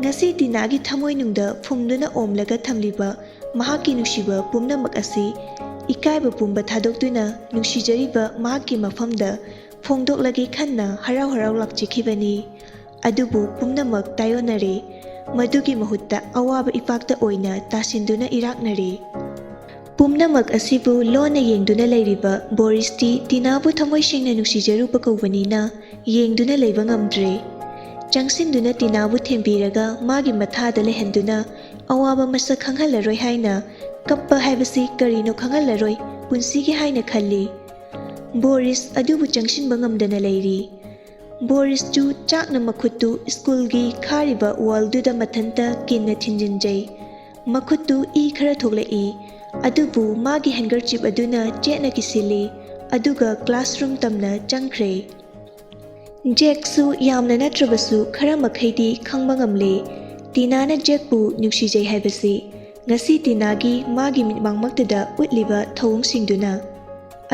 ꯉꯁꯤ ꯇꯤꯅꯥꯒꯤ ꯊꯃꯣꯏꯅꯨꯡꯗ ꯐꯨꯝꯗꯨꯅ ꯑꯣꯝꯂꯒ ꯊꯝꯂꯤꯕ ꯃꯍꯥꯛꯀꯤ ꯅꯨꯡꯁꯤꯕ ꯄꯨꯝꯅꯃꯛ ꯑꯁꯤ ꯏꯀꯥꯏꯕ ꯄꯨꯝꯕ ꯊꯥꯗꯣꯛꯇꯨꯅ ꯅꯨꯡꯁꯤꯖꯔꯤꯕ ꯃꯍꯥꯛꯀꯤ ꯃꯐꯝꯗ ꯐꯣꯡꯗꯣꯛꯂꯒꯦ ꯈꯟꯅ ꯍꯔꯥꯎ ꯍꯔꯥꯎ ꯂꯥꯛꯆꯈꯤꯕꯅꯤ꯫ ꯑꯗꯨꯕꯨ ꯄꯨꯝꯅꯃꯛ ꯇꯥꯏꯑꯣꯟꯅꯔꯦ꯫ ꯃꯗꯨꯒꯤ ꯃꯍꯨꯠꯇ ꯑꯋꯥꯕ ꯏꯄꯥꯛꯇ ꯑꯣꯏꯅ ꯇꯥꯁꯤꯟꯗꯨꯅ ꯏꯔꯥꯛꯅꯔꯦ꯫ ꯄꯨꯝꯅꯃꯛ ꯑꯁꯤꯕꯨ ꯂꯣꯟꯅ ꯌꯦꯡꯗꯨꯅ ꯂꯩꯔꯤꯕ ꯕꯣꯔꯤꯁꯇꯤ ꯇꯤꯅꯥꯕꯨ ꯊꯃꯣꯏ ꯁꯦꯡꯅ ꯅꯨꯡꯁꯤꯖꯔꯨꯕ ꯀꯧꯕꯅꯤꯅ ꯌꯦꯡꯗꯨꯅ ꯂꯩꯕ ꯉꯝꯗ꯭ꯔꯦ꯫ ꯆꯪꯁꯤꯟꯗꯨꯅ ꯇꯤꯅꯥꯕꯨ ꯊꯦꯝꯕꯤꯔꯒ ꯃꯥꯒꯤ ꯃꯊꯥꯗ ꯂꯩꯍꯟꯗꯨꯅ ꯑꯋꯥꯕ ꯃꯁꯛ ꯈꯪꯍꯜꯂꯔꯣꯏ ꯍꯥꯏꯅ, ꯀꯞꯄ ꯍꯥꯏꯕꯁꯤ ꯀꯔꯤꯅꯣ ꯈꯪꯍꯜꯂꯔꯣꯏ ꯄꯨꯟꯁꯤꯒꯤ ꯍꯥꯏꯅ ꯈꯜꯂꯤ꯫ ꯕꯣꯔꯤꯁ ꯑꯗꯨꯕꯨ ꯆꯪꯁꯤꯟꯕ ꯉꯝꯗꯅ ꯂꯩꯔꯤ꯫ ꯕꯣꯔꯤꯁꯇꯨ ꯆꯥꯛꯅ ꯃꯈꯨꯠꯇꯨ ꯁ꯭ꯀꯨꯜꯒꯤ ꯈꯥꯔꯤꯕ ꯋꯥꯜꯗꯨꯗ ꯃꯊꯟꯇ ꯀꯤꯟꯅ ꯊꯤꯟꯖꯤꯟꯖꯩ꯫ ꯃꯈꯨꯠꯇꯨ ꯏ ꯈꯔ ꯊꯣꯛꯂꯛꯏ, ꯑꯗꯨꯕꯨ ꯃꯥꯒꯤ ꯍꯦꯡꯀꯔꯆꯤꯞ ꯑꯗꯨꯅ ꯆꯦꯠꯅ ꯀꯤꯁꯤꯜꯂꯤ, ꯑꯗꯨꯒ ꯀ꯭ꯂꯥꯁꯔꯨꯝ ꯇꯝꯅ ꯆꯪꯈ꯭ꯔꯦ꯫ ꯖꯦꯛꯁꯨ ꯌꯥꯝꯅ ꯅꯠꯇ꯭ꯔꯕꯁꯨ ꯈꯔ ꯃꯈꯩꯗꯤ ꯈꯪꯕ ꯉꯝꯂꯦ, ꯇꯤꯅꯥꯅ ꯖꯦꯛꯄꯨ ꯅꯨꯡꯁꯤꯖꯩ ꯍꯥꯏꯕꯁꯤ ꯉꯁꯤ ꯇꯤꯅꯥꯒꯤ ꯃꯥꯒꯤ ꯃꯤꯠꯃꯥꯡꯃꯛꯇꯗ ꯎꯠꯂꯤꯕ ꯊꯧꯑꯣꯡꯁꯤꯡꯗꯨꯅ꯫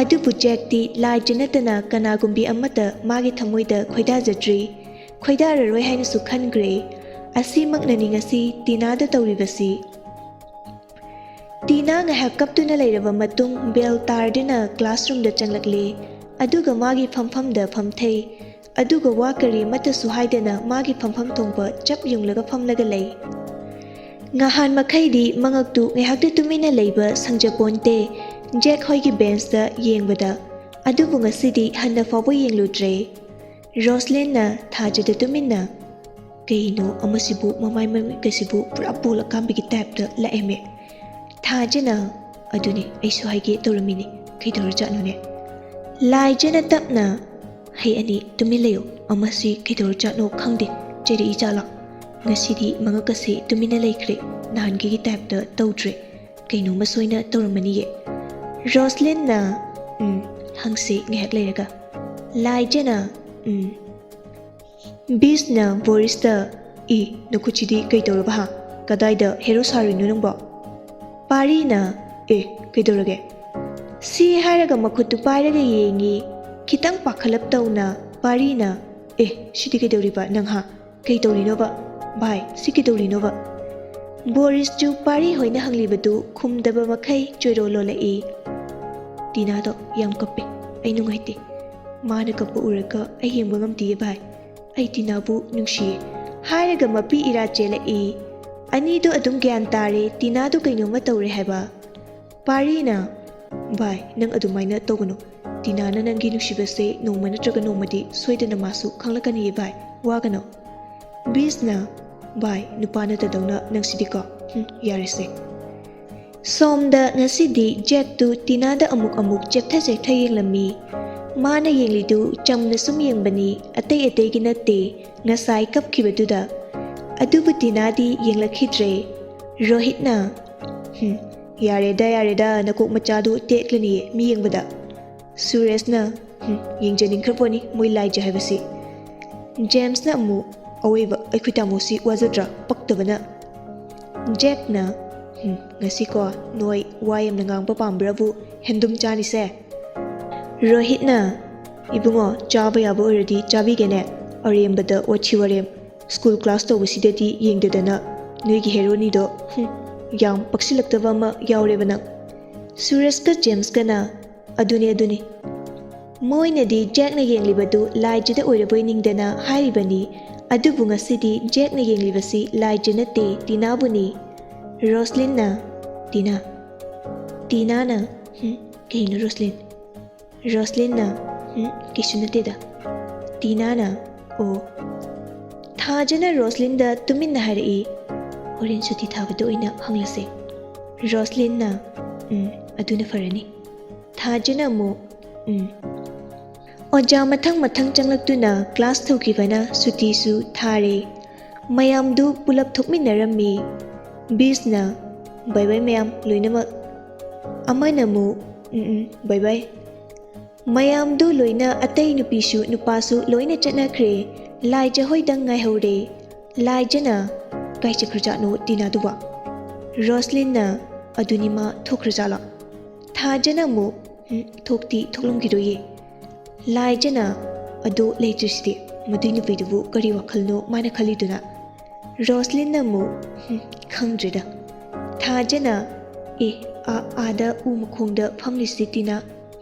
ꯑꯗꯨꯕꯨ ꯖꯦꯛꯇꯤ ꯂꯥꯏꯖ ꯅꯠꯇꯅ ꯀꯅꯥꯒꯨꯝꯕꯤ ꯑꯃꯠꯇ ꯃꯥꯒꯤ ꯊꯃꯣꯏꯗ ꯈꯣꯏꯗꯥꯖꯗ꯭ꯔꯤ, ꯈꯣꯏꯗꯥꯔꯔꯣꯏ ꯍꯥꯏꯅꯁꯨ ꯈꯟꯈ꯭ꯔꯦ꯫ ꯑꯁꯤꯃꯛꯅꯅꯤ ꯉꯁꯤ ꯇꯤꯅꯥꯗ ꯇꯧꯔꯤꯕꯁꯤ꯫ ꯇꯤꯅꯥ ꯉꯥꯏꯍꯥꯛ ꯀꯞꯇꯨꯅ ꯂꯩꯔꯕ ꯃꯇꯨꯡ ꯕꯦꯜ ꯇꯥꯔꯗꯨꯅ ꯀ꯭ꯂꯥꯁꯔꯨꯝꯗ ꯆꯪꯂꯛꯂꯦ, ꯑꯗꯨꯒ ꯃꯥꯒꯤ ꯐꯝꯐꯝꯗ ꯐꯝꯊꯩ, ꯑꯗꯨꯒ ꯋꯥ ꯀꯔꯤ ꯑꯃꯠꯇꯁꯨ ꯍꯥꯏꯗꯅ ꯃꯥꯒꯤ ꯐꯝꯐꯝ ꯊꯣꯡꯕ ꯆꯞ ꯌꯨꯡꯂꯒ ꯐꯝꯂꯒ ꯂꯩ꯫ ꯉꯍꯥꯟ ꯃꯈꯩꯗꯤ ꯃꯉꯛꯇꯨ ꯉꯥꯏꯍꯥꯛꯇ ꯇꯨꯃꯤꯟꯅ ꯂꯩꯕ ꯁꯪꯖꯄꯣꯟꯇꯦ, ꯖꯦꯛ ꯍꯣꯏꯒꯤ ꯕꯦꯟꯁꯇ ꯌꯦꯡꯕꯗ, ꯑꯗꯨꯕꯨ ꯉꯁꯤꯗꯤ ꯍꯟꯅ ꯐꯥꯎꯕ ꯌꯦꯡꯂꯨꯗ꯭ꯔꯦ꯫ ꯔꯣꯁꯂꯤꯟꯅ ꯊꯥꯖꯗ ꯇꯨꯃꯤꯟꯅ, "ꯀꯩꯅꯣ ꯑꯃꯁꯤꯕꯨ ꯃꯃꯥꯏ ꯃꯃꯤꯠꯀꯁꯤꯕꯨ ꯄꯨꯔꯥ ꯕꯣꯜ ꯑꯀꯥꯝꯕꯤꯒꯤ ꯇꯥꯏꯞꯇ ꯂꯥꯛꯑꯦꯃꯦ?" ꯊꯥꯖꯅ, "ꯑꯗꯨꯅꯦ ꯑꯩꯁꯨ ꯍꯥꯏꯒꯦ ꯇꯧꯔꯝꯃꯤꯅꯦ, ꯀꯩꯗꯧꯔꯖꯥꯠꯅꯣꯅꯦ?" ꯂꯥꯏꯖꯅ ꯇꯞꯅ, "ꯍꯩ ꯑꯅꯤ ꯇꯨꯃꯤꯟ ꯂꯩꯌꯨ, ꯑꯃꯁꯤ ꯀꯩꯗꯧꯔꯖꯥꯠꯅꯣ ꯈꯪꯗꯦ, ꯆꯩꯔꯛꯏ ꯖꯥꯠꯂꯣ? ꯉꯁꯤꯗꯤ ꯃꯉꯛꯀꯁꯦ ꯇꯨꯃꯤꯟꯅ ꯂꯩꯈ꯭ꯔꯦ, ꯅꯍꯥꯟꯒꯤꯒꯤ ꯇꯥꯏꯞꯇ ꯇꯧꯗ꯭ꯔꯦ, ꯀꯩꯅꯣꯝꯃ ꯁꯣꯏꯅ ꯇꯧꯔꯝꯃꯅꯤꯌꯦ꯫" ꯔꯣꯁꯂꯤꯟꯅ, "ꯎꯝ, ꯍꯪꯁꯦ ꯉꯥꯏꯍꯥꯛ ꯂꯩꯔꯒ꯫" ꯂꯥꯏꯖꯅ, "ꯎꯝ꯫" ꯕꯤꯁꯅ ꯕꯣꯔꯤꯁꯇ, "ꯏ, ꯅꯈꯨꯠꯁꯤꯗꯤ ꯀꯩ ꯇꯧꯔꯕ ꯍꯥ? ꯀꯗꯥꯏꯗ ꯍꯦꯔꯣ ꯁꯥꯔꯨꯏꯅꯣ ꯅꯪꯕꯣ?" ꯄꯥꯔꯤꯅ, "ꯑꯦ, ꯀꯩꯗꯧꯔꯒꯦ?" ꯁꯤ ꯍꯥꯏꯔꯒ ꯃꯈꯨꯠꯇꯨ ꯄꯥꯏꯔꯒ ꯌꯦꯡꯉꯤ꯫ ꯈꯤꯇꯪ ꯄꯥꯈꯠꯂꯞ ꯇꯧꯅ ꯄꯥꯔꯤꯅ, "ꯑꯦ, ꯁꯤꯗꯤ ꯀꯩꯗꯧꯔꯤꯕ ꯅꯪ ꯍꯥ? ꯀꯩ ꯇꯧꯔꯤꯅꯣꯕ? ꯚꯥꯏ, ꯁꯤ ꯀꯩꯗꯧꯔꯤꯅꯣꯕ?" ꯕꯣꯔꯤꯁꯁꯨ ꯄꯥꯔꯤ ꯍꯣꯏꯅ ꯍꯪꯂꯤꯕꯗꯨ ꯈꯨꯝꯗꯕ ꯃꯈꯩ ꯆꯣꯏꯔꯣꯜ ꯂꯣꯜꯂꯛꯏ꯫ "ꯇꯤꯅꯥꯗꯣ ꯌꯥꯝ ꯀꯞꯄꯦ, ꯑꯩ ꯅꯨꯡꯉꯥꯏꯇꯦ꯫ ꯃꯥꯅ ꯀꯞꯄ ꯎꯔꯒ ꯑꯩ ꯌꯦꯡꯕ ꯉꯝꯗꯤꯌꯦ ꯚꯥꯏ꯫ ꯑꯩ ꯇꯤꯅꯥꯕꯨ ꯅꯨꯡꯁꯤꯌꯦ꯫" ꯍꯥꯏꯔꯒ ꯃꯄꯤ ꯏꯔꯥ ꯆꯦꯜꯂꯛꯏ꯫ ꯑꯅꯤꯗꯣ ꯑꯗꯨꯝ ꯒ꯭ꯌꯥꯟ ꯇꯥꯔꯦ, ꯇꯤꯅꯥꯗꯣ ꯀꯩꯅꯣꯝꯃ ꯇꯧꯔꯦ ꯍꯥꯏꯕ꯫ ꯄꯥꯔꯤꯅ, "ꯚꯥꯏ, ꯅꯪ ꯑꯗꯨꯃꯥꯏꯅ ꯇꯧꯒꯅꯨ꯫ ꯇꯤꯅꯥꯅ ꯅꯪꯒꯤ ꯅꯨꯡꯁꯤꯕꯁꯦ ꯅꯣꯡꯃ ꯅꯠꯇ꯭ꯔꯒ ꯅꯣꯡꯃꯗꯤ ꯁꯣꯏꯗꯅ ꯃꯥꯁꯨ ꯈꯪꯂꯛꯀꯅꯤꯌꯦ ꯚꯥꯏ, ꯋꯥꯒꯅꯨ꯫" ꯕꯤꯁꯅ, "ꯚꯥꯏ, ꯅꯨꯄꯥ ꯅꯠꯇꯗꯧꯅ ꯅꯪꯁꯤꯗꯤꯀꯣ꯫ ꯍꯨꯝ, ꯌꯥꯔꯦꯁꯦ꯫" ꯁꯣꯝꯗ ꯉꯁꯤꯗꯤ ꯖꯦꯛꯇꯨ ꯇꯤꯅꯥꯗ ꯑꯃꯨꯛ ꯑꯃꯨꯛ ꯆꯦꯞꯊ ꯆꯦꯞꯊ ꯌꯦꯡꯂꯝꯃꯤ꯫ ꯃꯥꯅ ꯌꯦꯡꯂꯤꯗꯨ ꯆꯝꯅ ꯁꯨꯝ ꯌꯦꯡꯕꯅꯤ, ꯑꯇꯩ ꯑꯇꯩꯒꯤ ꯅꯠꯇꯦ, ꯉꯁꯥꯏ ꯀꯞꯈꯤꯕꯗꯨꯗ꯫ ꯑꯗꯨꯕꯨ ꯇꯤꯅꯥꯗꯤ ꯌꯦꯡꯂꯛꯈꯤꯗ꯭ꯔꯦ꯫ ꯔꯣꯍꯤꯠꯅ, "ꯍꯨꯝ, ꯌꯥꯔꯦꯗ, ꯌꯥꯔꯦꯗ, ꯅꯀꯣꯛ ꯃꯆꯥꯗꯨ ꯇꯦꯛꯂꯅꯤꯌꯦ ꯃꯤ ꯌꯦꯡꯕꯗ"꯫ ꯁꯨꯔꯦꯁꯅ, "ꯍꯨꯝ, ꯌꯦꯡꯖꯅꯤꯡꯈ꯭ꯔꯄꯣꯠꯅꯤ ꯃꯣꯏ ꯂꯥꯏꯖ ꯍꯥꯏꯕꯁꯤ"꯫ ꯖꯦꯝꯁꯅ ꯑꯃꯨꯛ, "ꯑꯋꯣꯏꯕ, ꯑꯩꯈꯣꯏ ꯇꯥꯃꯣꯁꯤ ꯋꯥꯖꯗ꯭ꯔꯥ, ꯄꯛꯇꯕꯅ"꯫ ꯖꯦꯛꯅ, "ꯍꯨꯝ, ꯉꯁꯤꯀꯣ ꯅꯣꯏ ꯋꯥ ꯌꯥꯝꯅ ꯉꯥꯡꯕ ꯄꯥꯝꯕ꯭ꯔꯕꯨ ꯍꯦꯟꯗꯨꯝ ꯆꯥꯅꯤꯁꯦ"꯫ ꯔꯣꯍꯤꯠꯅ, "ꯏꯕꯨꯡꯉꯣ, ꯆꯥꯕ ꯌꯥꯕ ꯑꯣꯏꯔꯗꯤ ꯆꯥꯕꯤꯒꯦꯅꯦ, ꯑꯔꯦꯝꯕꯗ ꯋꯥꯊꯤ ꯋꯥꯔꯦꯝ꯫ ꯁ꯭ꯀꯨꯜ ꯀ꯭ꯂꯥꯁ ꯇꯧꯕꯁꯤꯗꯗꯤ ꯌꯦꯡꯗꯗꯅ ꯅꯣꯏꯒꯤ ꯍꯦꯔꯣꯅꯤꯗꯣ, ꯍꯨꯝ, ꯌꯥꯝ ꯄꯛꯁꯤꯜꯂꯛꯇꯕ ꯑꯃ ꯌꯥꯎꯔꯦꯕ ꯅꯪ"꯫ ꯁꯨꯔꯦꯁꯀ ꯖꯦꯝꯁꯀꯅ, "ꯑꯗꯨꯅꯤ, ꯑꯗꯨꯅꯤ"꯫ ꯃꯣꯏꯅꯗꯤ ꯖꯦꯛꯅ ꯌꯦꯡꯂꯤꯕꯗꯨ ꯂꯥꯏꯖꯗ ꯑꯣꯏꯔꯕꯣꯏ ꯅꯤꯡꯗꯅ ꯍꯥꯏꯔꯤꯕꯅꯤ, ꯑꯗꯨꯕꯨ ꯉꯁꯤꯗꯤ ꯖꯦꯛꯅ ꯌꯦꯡꯂꯤꯕꯁꯤ ꯂꯥꯏꯖ ꯅꯠꯇꯦ, ꯇꯤꯅꯥꯕꯨꯅꯤ꯫ ꯔꯣꯁꯂꯤꯟꯅ, "ꯇꯤꯅꯥ"꯫ ꯇꯤꯅꯥꯅ, "ꯍꯨꯝ, ꯀꯩꯅꯣ ꯔꯣꯁꯂꯤꯟ?" ꯔꯣꯁꯂꯤꯟꯅ, "ꯍꯨꯝ, ꯀꯩꯁꯨ ꯅꯠꯇꯦꯗ"꯫ ꯇꯤꯅꯥꯅ, "ꯑꯣ"꯫ ꯊꯥꯖꯅ ꯔꯣꯁꯂꯤꯟꯗ ꯇꯨꯃꯤꯟꯅ ꯍꯥꯏꯔꯛꯏ, "ꯍꯣꯔꯦꯟ ꯁꯨꯇꯤ ꯊꯥꯕꯗ ꯑꯣꯏꯅ ꯍꯪꯂꯁꯦ"꯫ ꯔꯣꯁꯂꯤꯟꯅ, "ꯎꯝ, ꯑꯗꯨꯅ ꯐꯔꯅꯤ"꯫ ꯊꯥꯖꯅ ꯑꯃꯨꯛ, "ꯎꯝ"꯫ ꯑꯣꯖꯥ ꯃꯊꯪ ꯃꯊꯪ ꯆꯪꯂꯛꯇꯨꯅ ꯀ꯭ꯂꯥꯁ ꯇꯧꯈꯤꯕꯅ ꯁꯨꯇꯤꯁꯨ ꯊꯥꯔꯦ꯫ ꯃꯌꯥꯝꯗꯨ ꯄꯨꯂꯞ ꯊꯣꯛꯃꯤꯟꯅꯔꯝꯃꯤ꯫ ꯕꯤꯁꯅ, "ꯕꯥꯏ ꯕꯥꯏ ꯃꯌꯥꯝ ꯂꯣꯏꯅꯃꯛ"꯫ ꯑꯃꯅ ꯑꯃꯨꯛ, "ꯎꯝ, ꯎꯝ, ꯕꯥꯏ ꯕꯥꯏ"꯫ ꯃꯌꯥꯝꯗꯨ ꯂꯣꯏꯅ, ꯑꯇꯩ ꯅꯨꯄꯤꯁꯨ ꯅꯨꯄꯥꯁꯨ ꯂꯣꯏꯅ ꯆꯠꯅꯈ꯭ꯔꯦ꯫ ꯂꯥꯏꯖ ꯍꯣꯏꯗꯪ ꯉꯥꯏꯍꯧꯔꯦ꯫ ꯂꯥꯏꯖꯅ, "ꯀꯥꯏ ꯆꯠꯈ꯭ꯔꯖꯥꯠꯅꯣ ꯇꯤꯅꯥꯗꯨꯕꯣ?" ꯔꯣꯁꯂꯤꯟꯅ, "ꯑꯗꯨꯅꯤ ꯃꯥ ꯊꯣꯛꯈ꯭ꯔꯖꯥꯠꯂꯣ?" ꯊꯥꯖꯅ ꯑꯃꯨꯛ, "ꯎꯝ, ꯊꯣꯛꯇꯤ ꯊꯣꯛꯂꯝꯈꯤꯔꯣꯏꯌꯦ"꯫ ꯂꯥꯏꯖꯅ, "ꯑꯗꯣ ꯂꯩꯇ꯭ꯔꯤꯁꯤꯗꯤ, ꯃꯗꯨꯏ ꯅꯨꯄꯤꯗꯨꯕꯨ ꯀꯔꯤ ꯋꯥꯈꯜꯅꯣ ꯃꯥꯅ ꯈꯜꯂꯤꯗꯨꯅ?" ꯔꯣꯁꯂꯤꯟꯅ ꯑꯃꯨꯛ, "ꯍꯨꯝ, ꯈꯪꯗ꯭ꯔꯦꯗ"꯫ ꯊꯥꯖꯅ, "ꯑꯦ, ꯑꯥ, ꯑꯥꯗ ꯎ ꯃꯈꯣꯡꯗ ꯐꯝꯂꯤꯁꯤ ꯇꯤꯅꯥ"꯫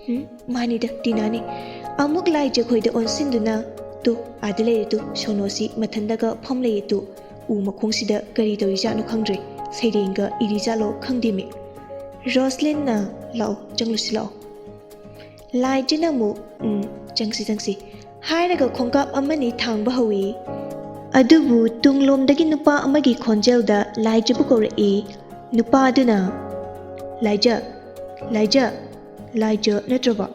"ꯍꯨꯝ, ꯃꯥꯅꯤꯗ, ꯇꯤꯅꯥꯅꯤ"꯫ ꯑꯃꯨꯛ ꯂꯥꯏꯖ ꯈꯣꯏꯗ ꯑꯣꯟꯁꯤꯟꯗꯨꯅ, "ꯇꯨ, ꯑꯥꯗ ꯂꯩꯔꯦ ꯇꯨ, ꯁꯣꯅꯣꯁꯤ ꯃꯊꯟꯗꯒ ꯐꯝ ꯂꯩꯌꯦ ꯇꯨ꯫ ꯎ ꯃꯈꯣꯡꯁꯤꯗ ꯀꯔꯤ ꯇꯧꯔꯤꯖꯥꯠꯅꯣ ꯈꯪꯗ꯭ꯔꯦ, ꯁꯩꯔꯦꯡꯒ ꯏꯔꯤꯖꯥꯠꯂꯣ ꯈꯪꯗꯦꯃꯤ"꯫ ꯔꯣꯁꯂꯤꯟꯅ, "ꯂꯥꯛꯑꯣ, ꯆꯪꯂꯨꯁꯤ ꯂꯥꯛꯑꯣ"꯫ ꯂꯥꯏꯖꯅ ꯑꯃꯨꯛ, "ꯎꯝ, ꯆꯪꯁꯤ, ꯆꯪꯁꯤ" ꯍꯥꯏꯔꯒ ꯈꯣꯡꯀꯥꯞ ꯑꯃꯅꯤ ꯊꯥꯡꯕ ꯍꯧꯏ꯫ ꯑꯗꯨꯕꯨ ꯇꯨꯡꯂꯣꯝꯗꯒꯤ ꯅꯨꯄꯥ ꯑꯃꯒꯤ ꯈꯣꯟꯖꯦꯜꯗ ꯂꯥꯏꯖꯕꯨ ꯀꯧꯔꯛꯏ꯫ ꯅꯨꯄꯥ ꯑꯗꯨꯅ, ꯂꯥꯏꯖ꯫ ꯂꯥꯏꯖ꯫ ꯂꯥꯏꯖ ꯅꯠꯇ꯭ꯔꯕꯣ?